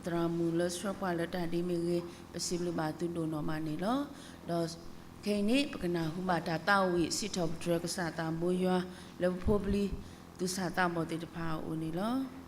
သရၣ်မုၣ်လၢဆှၢပှၤလၢတၢ်ဒ်မ့ၢ်ဂ့ၤ ပစံးဘျုးဘၣ်သုဒိၣ်နီၢ်မးန့ၣ်လီၤ. ဒီးခဲအံၤန့ၣ် ပကနၢ်ဟူဘၣ်တၢ်သးဝံၣ်စံးထီၣ်ပတြၢၤကစၢ်သးဘိယွၤ လၢပဖိပလံၤ သူၣ်စၢ်သးဘီၣ်သ့ၣ်တဖၣ်အအိၣ်န့ၣ်လီၤ.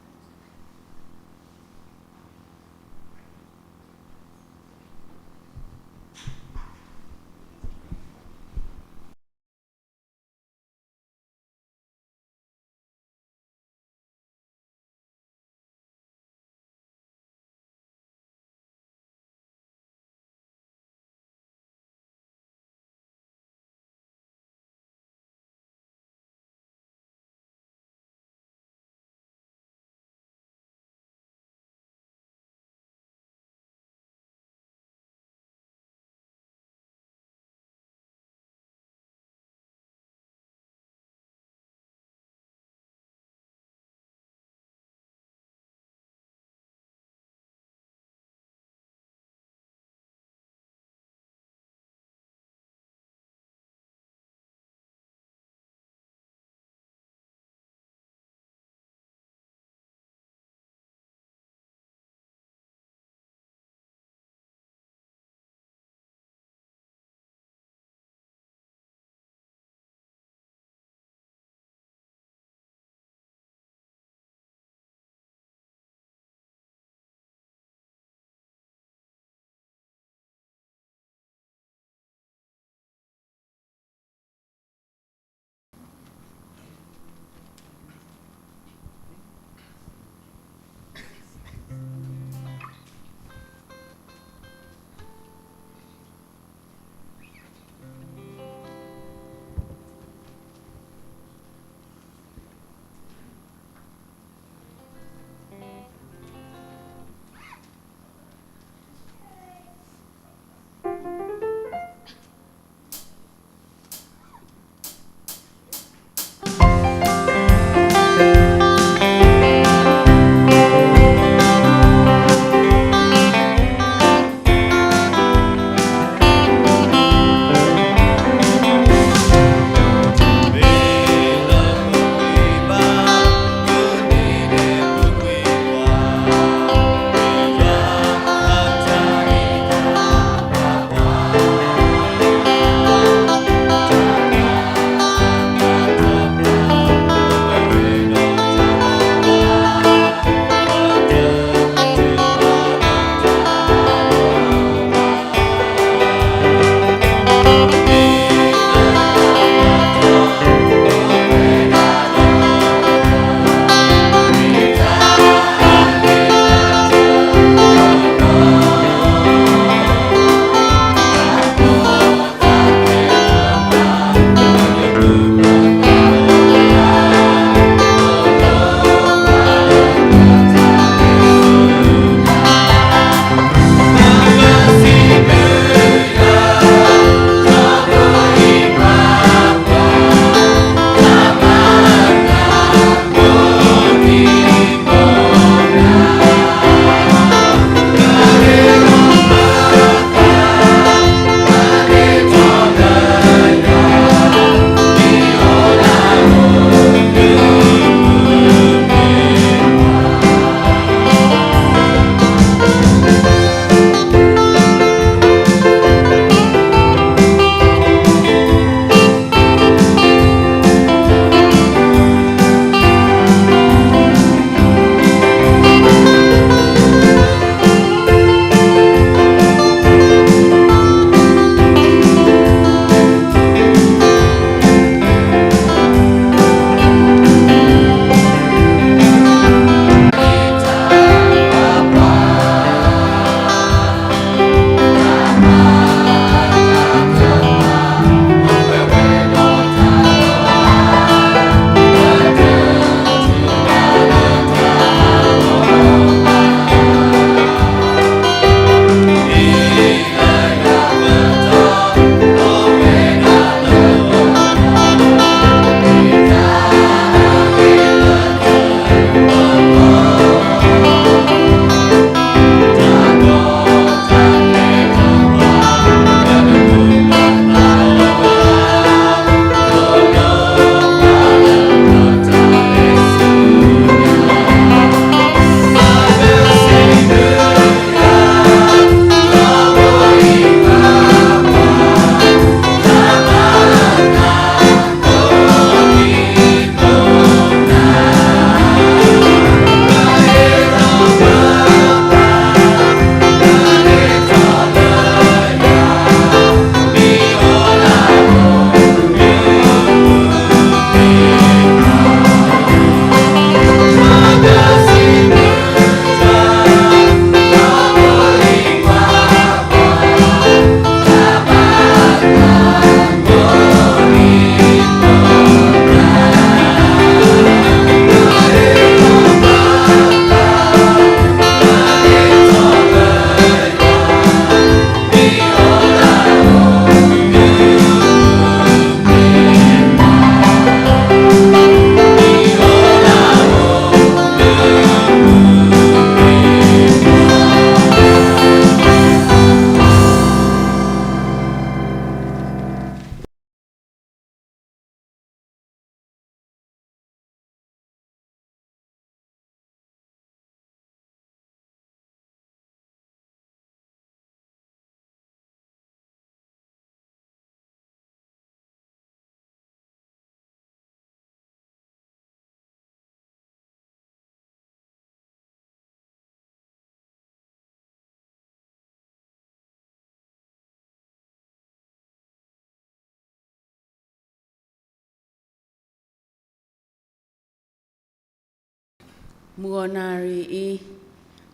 မုၢ်ဂီၤနၣ်ရံၣ်အံၤ,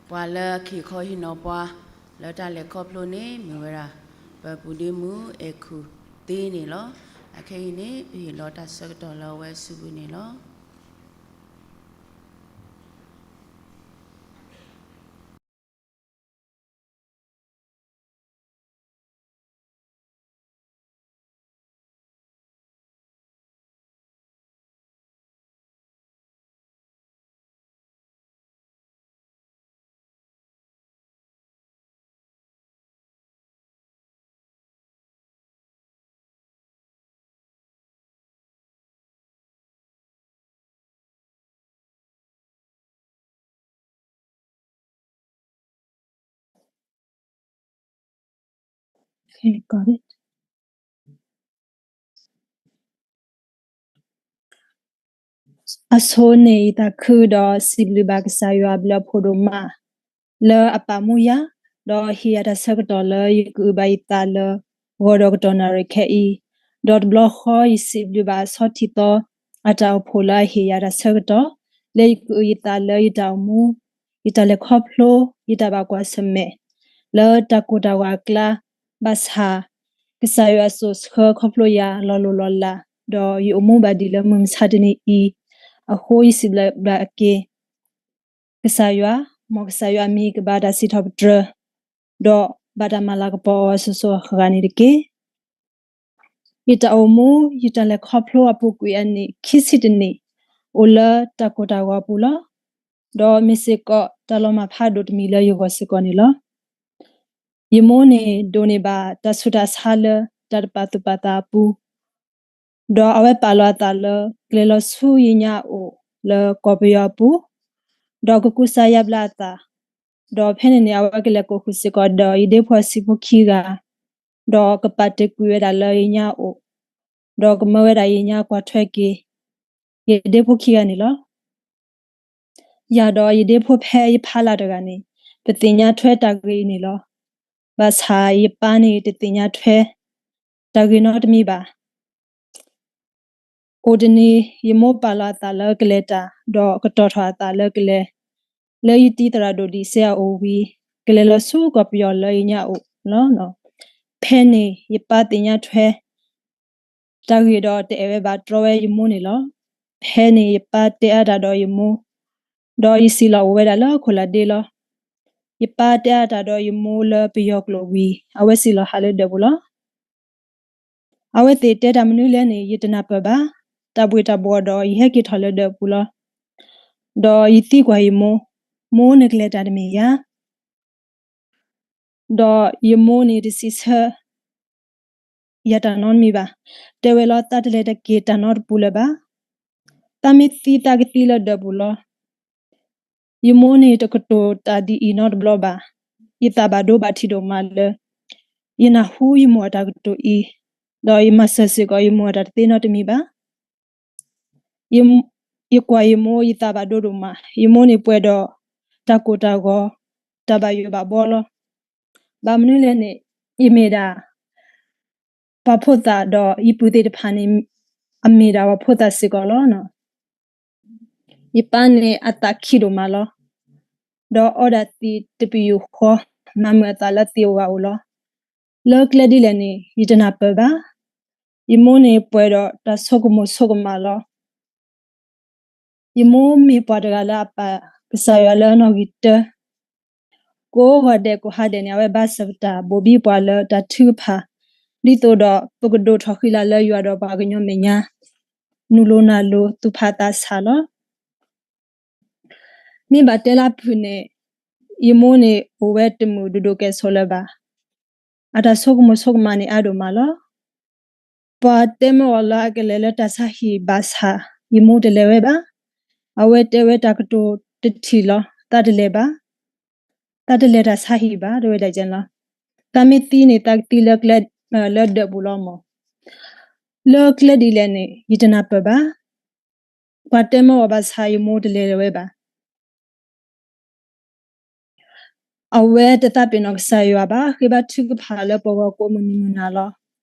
ပှၤလၢအက့ၤခီဟံးနီၤပှၤ လၢတၢ်လဲၤခီဖျိန့ၣ် မ့ၢ်ဝဲဒၣ် ပပုၢ်ဒ့မုၣ်အဲၣ်ခူၣ်သ့န့ၣ်လီၤ. အခဲအံၤန့ၣ် ပဟ့ၣ်လီၤတၢ်ဆၢကတီၢ်လၢအဝဲစုပူၤန့ၣ်လီၤ. အဆိန့ၣ် ယသးခုဒီးစံးဘျုးဘၣ်ကစၢ်ယွၤအဘျုးအဖှိၣ်ဒိၣ်မး လၢအပာ်မူယၤ, ဒီးဟ့ၣ်ယၤတၢ်ဆၢကတီၢ်လၢယကအုၣ်ဘၣ်ယသးလၢ ဂီၤဒီးကတီၢ်နၣ်ရံၣ်ခဲအံၤ, ဒီးတဘျီဃီယစံးဘျုးဘၣ်အဆီထံသီ အတၢ်အိၣ်ဖှိၣ်လၢအဟ့ၣ်ယၤတၢ်ဆၢကတီၢ် လၢယကအုၣ်ယသးလၢယတၢ်အိၣ်မူ, ယတၢ်လဲၤခီဖျိ, ယတၢ်ဘၣ်ကွၢ်ဆၢၣ်မဲာ် လၢတၢ်ကိၢ်တၢ်ဂီၤအကျါ, ဘၣ်ဆၣ် ကစၢ်ယွၤစိာ်ဆှၢခီဖျိယၤလီၤလိၢ်လီၤလး, ဒီးယအိၣ်မူဘၣ်ဒံးလၢမုၢ်မဆါတနံၤအံၤ, အဃိယစံးဘျုးဘၣ်အက့ၢ် ကစၢ်ယွၤ, မ်ကစၢ်ယွၤအမံၤကဘၣ်တၢ်စံးထီၣ်ပတြၢၤ, ဒီးဘၣ်တၢ်မၤလၤကပီၤအီၤအစိၤစိၤအဃၣ်ဃၣ်န့ၣ်တက့ၢ်. ယတၢ်အိၣ်မူ, ယတၢ်လဲၤခီဖျိအပူၤကွံာ်အနံၣ်ခံဆံတနံၣ်, အိၣ်လၢတၢ်ကိၢ်တၢ်ဂီၤအပူၤလီၤ. ဒီးမ့ၢ်စ့ၢ်ကီးတၢ်လီၤမၢ်ဖးဒိၣ်တမံၤလၢယဂီၢ်စ့ၢ်ကီးန့ၣ်လီၤ. ယမိၢ်န့ၣ်ဒိးန့ၢ်ဘၣ်တၢ်ဆူးတၢ်ဆါလၢတၢ်တပာ်သူၣ်ပာ်သးအပူၤ, ဒီးအဝဲပာ်လီၤအသးလၢကလဲၤလီၤဆူယညါအအိၣ်လၢကီၢ်ပယီၤအပူၤ, ဒီးကကူစါယါဘျါအသး, ဒီးဖဲန့ၣ်န့ၣ် အဝဲကလဲၤကိးဃုာ်စ့ၢ်ကီးဒီးယဒ့ဖိအဆံးဖိခံဂၤ, ဒီးကပာ်တ့ၢ်ကွံာ်ဝဲဒၣ်လၢယညါအအိၣ်, ဒီးကမၢဝဲဒၣ်ယညါကွၢ်ထွဲက့ၤ ယဒ့ဖိခံဂၤန့ၣ်လီၤ. ယၤဒီးယဒ့ဖိဖဲယဖးလၢ်တဂၤန့ၣ် ပသ့ၣ်ညါထွဲတၢ်ဂ့ၢ်အံၤန့ၣ်လီၤ. ဘၣ်ဆၣ်ယပၢ်န့ၣ်တသ့ၣ်ညါထွဲတၢ်ဂ့ၢ်နီတမံၤဘၣ်. အိၣ်တနံၤ ယမိၢ်ပာ်လီၤအသးလၢကလဲၤတၢ် ဒီးကတီၢ်ထီၣ်အသးလၢကလဲၤ လၢယတံၤသရၣ်ဒိၣ်ဒံးစ့အအိၣ်ဝံၤ ကလဲၤလီၤဆူကီၢ်ပယီၤလၢယညါအအိၣ်လီၤ. ဖဲန့ၣ်ယပၢ်သ့ၣ်ညါထွဲ တၢ်ဂ့ၢ်ဒီးတအဲၣ်ဝဲဘၣ်တြီဝဲယမိၢ်န့ၣ်လီၤ. ဖဲန့ၣ်ယပၢ်တဲအါတၢ်ဒီးယမိၢ်, ဒီးယစံၣ်လီၤအိၣ်ဝဲဒၣ်လၢခိၣ်လၢ်ဒ့လီၤ. ယပၢ်တဲအါတၢ်ဒီးယမိၢ်လၢပယီၤကျိာ်ဝံၤ အဝဲစံၣ်လီၤဟးလၢဒၢးပူၤလီၤ. အဝဲသ့ၣ်တဲတၢ်မနုၤလဲၣ်န့ၣ် ယတနၢ်ပၢၢ်ဘၣ်. တၢ်ဘှ့ၣ်တၢ်ဘှီၣ်ဒီးယဟဲက့ၤထီၣ်လၢဒၢးပူၤလီၤ. ဒီးယသံကွၢ်ယမိၢ်, မိၢ်နကလဲၤတၢ်တမ့ၢ်ဧါ. ဒီးယမိၢ်န့ၣ်တစံးဆၢ ယၤတၢ်နီတမံၤဘၣ်. တဲဝဲလီၤ သးတလဲၤတက့ၤတၢ်နီတပူၤလၢၤဘၣ်. သးမ့ၢ်သံသးကသံလၢဒၢးပူၤလီၤ. ယမိၢ်န့ၣ်တကတိၤတၢ်ဒ်အံၤနီတဘျီဘၣ်. ယသးဘၣ်ဒိဘၣ်ထံးဒိၣ်မးလၢ ယနၢ်ဟူယမိၢ်အတၢ်ကတိၤအံၤ, ဒီးယမၤစၢၤစ့ၢ်ကီးယမိၢ်အတၢ်တသ့နီတမံၤဘၣ်. ယ ယကွၢ်ယမိၢ် ယသးဘၣ်ဒိဒိၣ်မး, ယမိၢ်န့ၣ်ပှဲၤဒီးတၢ်ကိၢ်တၢ်ဂီၤ, တၢ်ဘၣ်ယိၣ်ဘၣ်ဘှီလီၤ. ဘၣ်မနုၤလဲၣ်န့ၣ် ယမ့ၢ်ဒၣ် ပှၤဖိသၣ်ဒီး ယပုၢ်သ့ၣ်တဖၣ်န့ၣ် အမ့ၢ်ဒၣ်ပှၤဖိသၣ်စ့ၢ်ကီးလီၤ. ယပၢ်န့ၣ်အသးခံဒိၣ်မးလီၤ. ဒီးအီဒၣ်သံးတပယူာ်ဃီ, မၤမုာ်အသးလၢသံးအဂၤအိၣ်လီၤ. လၢကျဲဒ်လဲၣ်န့ၣ် ယတနၢ်ပၢၢ်ဘၣ်. ယမိၢ်န့ၣ်ပှဲၤဒီးတၢ်ဆိကမိၣ်ဆိကမးလီၤ. ယမိၢ်မ့ၢ်ပှၤတဂၤလၢအပာ်ကစၢ်ယွၤလၢအနီၣ်ဂံၢ်တၢ, ကိးဂီၤဒဲးကိးဟါဒဲးန့ၣ် အဝဲဘါစၢၤပတၢ် ဘိၣ်ဘံပှၤလၢတၢ်ထုကဖၣ်, ဒ်သိးဒီးပကဒိးထီၣ်ဃံလၤလၢယွၤဒီးပှၤကညီမဲာ်ညါ, နုာ်လီၤနုာ်လီၤ သူၣ်ဖးသးဆးလီၤ. မ့ၢ်ဘၣ်တဲလၢအဖုၣ်န့ၣ်, ယမိၢ်န့ၣ်အိၣ်ဝဲတမုာ်ဒိၣ်ဒိၣ်ကဲၣ်ဆိးလၢၤဘၣ်. အတၢ်ဆိကမိၣ်ဆိကမးန့ၣ်အါဒိၣ်မးလီၤ. ပှၤတဲမၢအီၤလၢအကလဲၤလၢတၢ်ဆါဟံၣ်ဘၣ်ဆၣ်, ယမိၢ်တလဲၤဝဲဘၣ်. အဝဲတဲဝဲတၢ်ကတိၤတထံၣ်လီၤ, သးတလဲၤဘၣ်. သးတလဲၤတၢ်ဆါဟံၣ်ဘၣ် တဲဝဲဒၣ်လီၤ. သးမ့ၢ်သံန့ၣ် သးကသံလၢကျဲ, လၢဒၢးပူၤလီၤမၢ်. လၢကျဲဒ်လဲၣ်န့ၣ် ယတနၢ်ပၢၢ်ဘၣ်. ပှၤတဲမၢအီၤဘၣ်ဆၣ် ယမိၢ်တလဲၤဝဲဘၣ်. အဝဲတသးပ့ၤနီၣ်ကစၢ်ယွၤဘၣ်, ဃ့ဘါထုကဖၣ်လၢပဂီၢ်ကိးမုၢ်နံၤ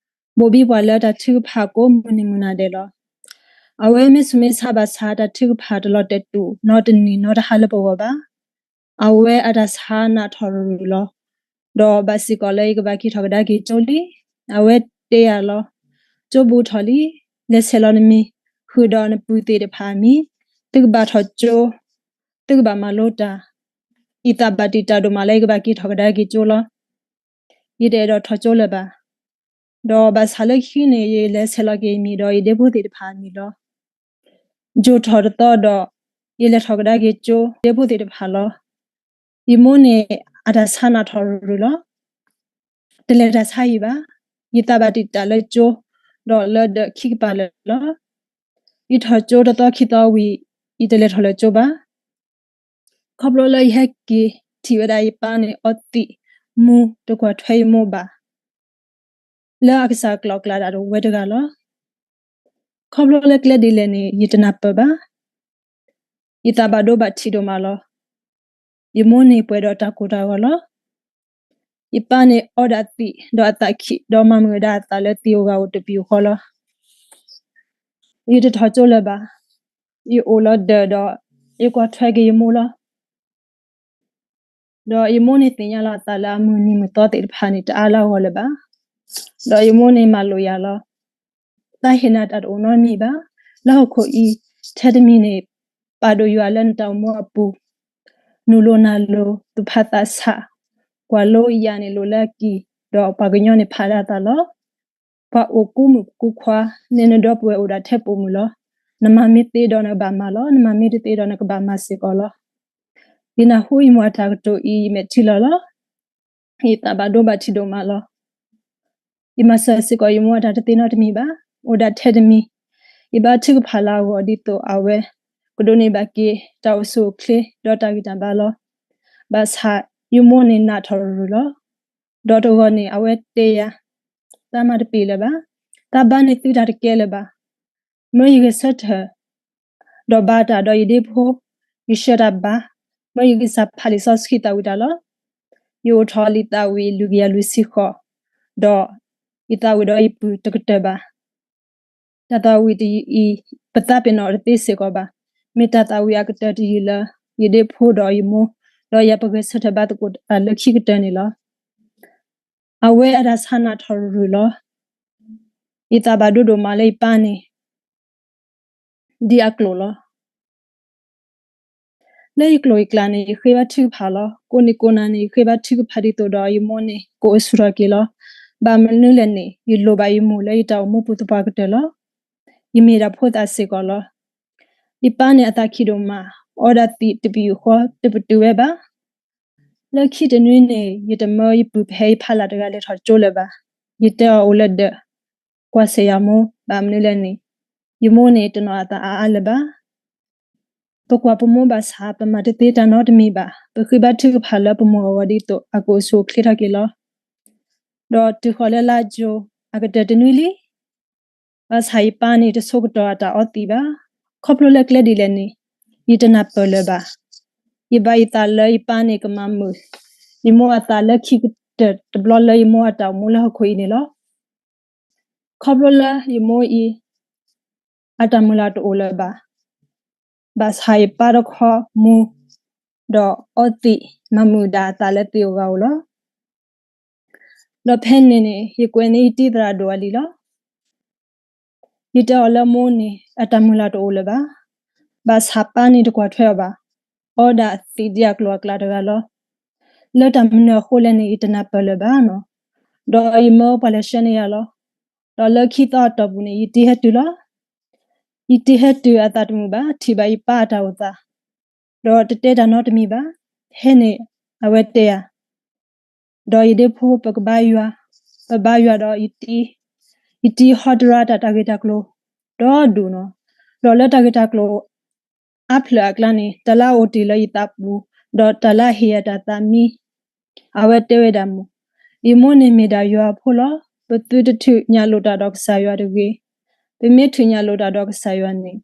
မုၢ်နၤလီၤ. ဘိၣ်ဘံပှၤလၢတၢ်ထုကဖၣ်ကိးမုၢ်နံၤမုၢ်နၤဒဲးလီၤ. အဝဲမ့ၢ်ဆူးမ့ၢ်ဆါဘၣ်ဆါ တၢ်ထုကဖၣ်တလီၤတဲာ်တူာ် နီတနံၤနီတဟါလၢပဂီၢ်ဘၣ်. အဝဲအတၢ်ဆါနးထီၣ်ရူၤရူၤလီၤ. ဒီးဘၣ်စ့ၢ်ကီးလၢယကဘၣ်က့ၤထီၣ်ကဒါက့ၤကၠိလံ. အဝဲတဲယၤလီၤ, ကၠိဘူးထီၣ်လံ, လဲၤဆဲးလီၤနမံၤ, ဃုာ်ဒီးနပုၢ်သ့ၣ်တဖၣ်အမံၤ, သုကဘၣ်ထီၣ်ကၠိ, သုကဘၣ်မၤလိတၢ်. ယသးဘၣ်တံာ်တာ်ဒိၣ်မးလၢယကဘၣ်က့ၤထီၣ်ကဒါက့ၤကၠိလီၤ. ယတအဲၣ်ဒိးထီၣ်ကၠိလၢၤဘၣ်. ဒီးဘၣ်ဆၣ်လၢခံန့ၣ် ယလဲၤဆဲးလီၤက့ၤယမံၤဒီးယဒ့ဖိသ့ၣ်တဖၣ်အမံၤလီၤ. ယိာ်ထီၣ်တသီဒီး ယလဲၤထီၣ်ကဒါက့ၤကၠိ ဒ့ဖိသ့ၣ်တဖၣ်လီၤ. ယမိၢ်န့ၣ် အတၢ်ဆါနးထီၣ်ရူၤရူၤလီၤ. တလဲၤတၢ်ဆါအံၤဘၣ်. ယသးဘၣ်တံာ်တာ်လၢကၠိ, ဒီးလၢဒၢးခံကပၤလၢာ်လီၤ. ယထီၣ်ကၠိတသီခံသီဝံၤ, ယတလဲၤထီၣ်လၢၤကၠိဘၣ်. ခီဖျိလၢယဟဲက့ၤထံၣ်ဝဲဒၣ်ယပၢ်န့ၣ် အီသံးမူတကွၢ်ထွဲယမိၢ်ဘၣ် လၢအကစၢ်ကျီၢ်ကျါဒၣ်တဝဲတဂၤလီၤ. ခီဖျိလၢကျဲဒ်လဲၣ်န့ၣ် ယတနၢ်ပၢၢ်ဘၣ်. ယသးဘၣ်ဒိဘၣ်ထံးဒိၣ်မးလီၤ. ယမိၢ်န့ၣ်ပှဲၤဒီးတၢ်ကိၢ်တၢ်ဂီၤလီၤ. ယပၢ်န့ၣ်အီဒၣ်သံး ဒီးအသးခံး ဒီးမၤမုာ်ဒၣ်အသးလၢသံးဧိၤဂၤဧိၤတပံၤဃီလီၤ. ယတထီၣ်ကၠိလၢၤဘၣ်. ယအိၣ်လီၤဒၢးဒီး ယကွၢ်ထွဲက့ၤယမိၢ်လီၤ. ဒီးယမိၢ်န့ၣ်သ့ၣ်ညါလီၤအသးလၢအမုၢ်နံၤမုၢ်သီသ့ၣ်တဖၣ်န့ၣ် တအါလၢအဂီၢ်လၢၤဘၣ်. ဒီးယမိၢ်န့ၣ်မၤလိာ်ယၤလီၤ. တၢ်ဟ့ၣ်နၤတၢ်တအိၣ်နီတမံၤဘၣ်. လၢဟီၣ်ခိၣ်အံၤ ထဲတမံၤန့ၣ် ပာ်ဒိၣ်ယွၤလၢနတၢ်အိၣ်မူအပူၤ, နုာ်လိာ်နၤလိာ် သူၣ်ဖးသးဆး, ကွၢ်လိယၤန့ၣ်လိာ်လၢအကံၢ်, ဒီးပှၤကညီန့ၣ်ဖးဒၣ်သးလီၤ. ပှၤအိၣ်ကူမုၣ်ကူခွါ, နဲနဒီပုၢ်ဝဲၢ်အိၣ်ဒၣ်ထဲပိာ်မုၣ်လီၤ. နမၤမ့ၢ်သ့ဒီးနကဘၣ်မၤလီၤ. နမၤမ့ၢ်တသ့ဒီးနကဘၣ်မၤစ့ၢ်ကီးလီၤ. ယနၢ်ဟူယမိၢ်အတၢ်ကတိၤအံၤ ယမဲာ်ထံလီၤလီၤ. ယသးဘၣ်ဒိဘၣ်ထံးဒိၣ်မးလီၤ. ယမၤစၢၤစ့ၢ်ကီးယမိၢ်အတၢ်တသ့နီတမံၤဘၣ်. အိၣ်ဒၣ်ထဲတမံၤ, ယဘါထုကဖၣ်လၢအဂီၢ်ဒ်သိးအဝဲ ကဒိးန့ၢ်ဘၣ်က့ၤ တၢ်အိၣ်ဆူၣ်အိၣ်ချ့ ဒီးတၢ်ဂံၢ်တၢ်ဘါလီၤ. ဘၣ်ဆၣ်ယမိၢ်န့ၣ်နးထီၣ်ရူၤရူၤလီၤ. ဒီးတဂီၤန့ၣ် အဝဲတဲယၤ, သးမၤတပ့ၤလၢၤဘၣ်. သးဘါန့ၢ်သုတၢ်တကဲလၢၤဘၣ်. မၢယဂဲၤဆၢထၢၣ် ဒီးဘါတၢ်ဒီးယဒ့ဖိ, ယဆှၢတၢ်ဘါ, မၢယဂံၢ်စၢ်ဖးလံာ်စီဆှံသးဝံၣ်တၢ်လီၤ. ယအိၣ်ထီၣ်လံာ်သးဝံၣ်လွံၢ်ကယၤလွံၢ်ဆံဃိး, ဒီးယသးဝံၣ်ဒီးယပုၢ်တကတၢၢ်ဘၣ်. တၢ်သးဝံၣ်တယုၢ်အံၤ ပသးပ့ၤနီၣ်တသ့စ့ၢ်ကီးဘၣ်. မ့ၢ်တၢ်သးဝံၣ်အကတၢၢ်တယုၢ်လၢ ယဒ့ဖိဒီးယမိၢ်, ဒီးယပဂဲၤဆၢထၢၣ်ဘါသကိးတၢ်လၢခံကတၢၢ်န့ၣ်လီၤ. အဝဲအတၢ်ဆါနးထီၣ်ရူၤရူၤလီၤ. ယသးဘၣ်ဒိဒိၣ်မးလၢယပၢ်န့ၣ် ဒ်အကျိာ်လီၤ. လၢယကျိာ်ယကျဲန့ၣ် ယဃ့ဘါထုကဖၣ်လီၤ. ကိးနံၤကိးနၤန့ၣ် ယဃ့ဘါထုကဖၣ်ဒ်သိးဒီးယမိၢ်န့ၣ် ကအိၣ်ဆူၣ်ထီၣ်က့ၤလီၤ. ဘၣ်မနုၤလဲၣ်န့ၣ် ယလိၣ်ဘၣ်ယမိၢ်လၢယတၢ်အိၣ်မူပူၤသပှၢ်ကတၢၢ်လီၤ. ယမ့ၢ်ဒၣ်ဖိသၣ်စ့ၢ်ကီးလီၤ. ယပၢ်န့ၣ်အသးခံးဒိၣ်မး, အီဒၣ်သံးတပံၤဃီ တပတုာ်ဝဲဘၣ်. လၢခံတနွံန့ၣ် ယတမၢယပုၢ်ဖဲယဖးလၢ်တဂၤလဲၤထီၣ်ကၠိလၢၤဘၣ်. ယတဲအီၤအိၣ်လၢဒၢး, ကွၢ်ဆၢၣ်ယၤမိၢ်, ဘၣ်မနုၤလဲၣ်န့ၣ် ယမိၢ်န့ၣ်တနီၣ်အသးအါအါလၢၤဘၣ်. ပကွၢ်ပမိၢ်ဘၣ်ဆၣ် ပမၤတသ့တၢ်နီတမံၤဘၣ်. ပဃ့ဘါထုကဖၣ်လၢပမိၢ်အဂီၢ်ဒ်သိး အကအိၣ်ဆူၣ်အိၣ်ချ့ထီၣ်က့ၤလီၤ. ဒီးတုၤဃီၤလၢလါကၠိ အကတၢၢ်တနွံလံ. ဘၣ်ဆၣ်ယပၢ်န့ၣ် တဆိကတီၢ်အတၢ်အီသံးဘၣ်. ခီဖျိလၢကျဲဒ်လဲၣ်န့ၣ် ယတနၢ်ပၢၢ်လၢၤဘၣ်. ယဘၣ်ယသးလၢယပၢ်န့ၣ်ကမၤမုာ် ယမိၢ်အသးလၢခံကတၢၢ်တဘျီလၢယမိၢ်အတၢ်အိၣ်မူလၢဟီၣ်ခိၣ်အံၤန့ၣ်လီၤ. ခီဖျိလၢယမိၢ်အံၤ အတၢ်မုၢ်လၢ်တအိၣ်လၢၤဘၣ်. ဘၣ်ဆၣ်ယပၢ်တခီမူ ဒီးအီသံး မၤမုာ်ဒၣ်အသးလၢသံးဧိၤဂၤဧိၤလီၤ. ဒီးဖဲန့ၣ်န့ၣ် ယကွဲးန့ၢ်ယတံၤသရၣ်ဒိၣ်အလံာ်လီၤ. ယတဲအီၤလၢမိၢ်န့ၣ် အတၢ်မုၢ်လၢ်တအိၣ်လၢၤဘၣ်. ဘၣ်ဆၣ်ပၢ်န့ၣ်တကွၢ်ထွဲအီၤဘၣ်. အီဒၣ်သံးဒ်အကျိာ်အကျဲတဂၤလီၤ. လၢတၢ်မနုၤအဃိလဲၣ်န့ၣ် ယတနၢ်ပၢၢ်လၢၤဘၣ်နီၤ. ဒီးယမၢပှၤလဲၤဆှၢန့ၢ်ယၤလီၤ. ဒီးလၢခံသီအတီၢ်ပူၤန့ၣ် ယတံၤဟဲတုၤလီၤ. ယတံၤဟဲတုၤအသးတမုာ်ဘၣ်, ထံၣ်ဘၣ်ယပၢ်အတၢ်အိၣ်သး ဒီးတတဲတၢ်နီတမံၤဘၣ်. ဖဲန့ၣ် အဝဲတဲယၤ, ဒီးယဒ့ဖိ ပကဘါယွၤ, ပဘါယွၤဒီး ယတံၤဟီတရါတၢ်တၢ်ဂ့ၢ်တၢ်ကျိၤ ဒီဒူၣ်နီၤ. ဒီးလၢတၢ်ဂ့ၢ်တၢ်ကျိၤအါဖျၢၣ်အကျါန့ၣ် တၢ်လၢအအိၣ်တ့ၢ်လၢယသးပူၤ ဒီးတၢ်လၢအဟ့ၣ်ယၤတၢ်သးမံ အဝဲတဲဝဲဒၣ်မုၢ်, ယမိၢ်န့ၣ်မ့ၢ်ဒၣ်ယွၤအဖိလီၤ. ပသုတထူၣ်ညၣ်လိာ်တၢ်ဒီးကစၢ်ယွၤတဂ့ၤ. ပမ့ၢ်ထူၣ်ညၣ်လိာ်တၢ်ဒီးကစၢ်ယွၤန့ၣ်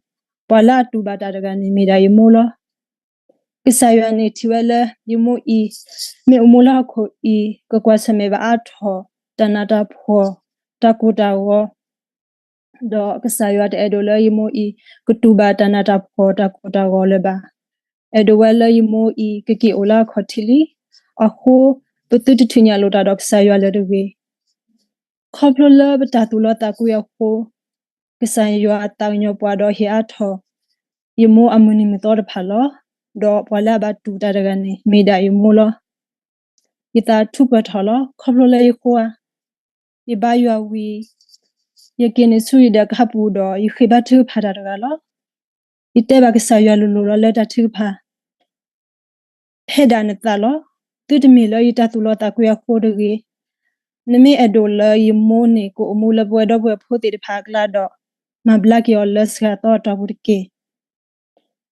ပှၤလၢအတူၢ်ဘၣ်တၢ်တဂၤန့ၣ်မ့ၢ်ဒၣ်ယမိၢ်လီၤ. ကစၢ်ယွၤန့ၣ်ထံၣ်ဝဲလၢ ယမိၢ်အံၤ မ့ၢ်အိၣ်မူလၢဟီၣ်ခိၣ်အံၤ ကကွၢ်ဆၢၣ်မဲာ်ဘၣ်အါထီၣ် တၢ်နးတၢ်ဖှီၣ် တၢ်ကိၢ်တၢ်ဂီၤ ဒီးကစၢ်ယွၤတအဲၣ်ဒိးလၢယမိၢ်အံၤ ကတူၢ်ဘၣ်တၢ်နးတၢ်ဖှီၣ်တၢ်ကိၢ်တၢ်ဂီၤလၢၤဘၣ်. အဲၣ်ဒိးဝဲလၢယမိၢ်အံၤ ကက့ၤအိၣ်လၢအခီၣ်ထံးလံ. အဃိ ပသုတထံၣ်ညၣ်လိာ်တၢ်ဒီးကစၢ်ယွၤလၢၤတဂ့ၤ. ခီဖျိလၢပတၢ်သူၣ်လီသးကွံအဃိ, ကစၢ်ယွၤအသးကညီၤပှၤဒီးဟ့ၣ်အါထီၣ် ယမိၢ်အမုၢ်နံၤမုၢ်သီတဖၣ်လီၤ. ဒီးပှၤလၢအဘၣ်တူၢ်တၢ်တဂၤန့ၣ် မ့ၢ်ဒၣ်ယမိၢ်လီၤ. ယသးထူးပှဲၤထီၣ်လီၤ. ခီဖျိလၢယဃိဧါ, ယဘါယွၤဝံၤ, ယက့ၤန့ၢ်ဆူယဒၢးကဟၣ်ပူၤဒီး ယဃ့ဘါထုကဖၣ်တၢ်တဂၤလီၤ. ယတဲဘၣ်ကစၢ်ယွၤလိၤလိၤလီၤလၢတၢ်ထုကဖၣ် ဖဲဒၣ်နသးလီၤ. သုတမ့ၢ်လၢယတၢ်သူၣ်လီသးကွံအဃိတဂ့ၤ. နမ့ၢ်အဲၣ်ဒိးလၢယမိၢ်န့ၣ် ကအိၣ်မူလၢပဝဲဒီပုၢ်ဝဲၢ်ဖိသ့ၣ်တဖၣ်အကျါဒီး မၤဘျါက့ၤအီၤလၢစှၤသီအတီၢ်ပူၤတက့ၢ်.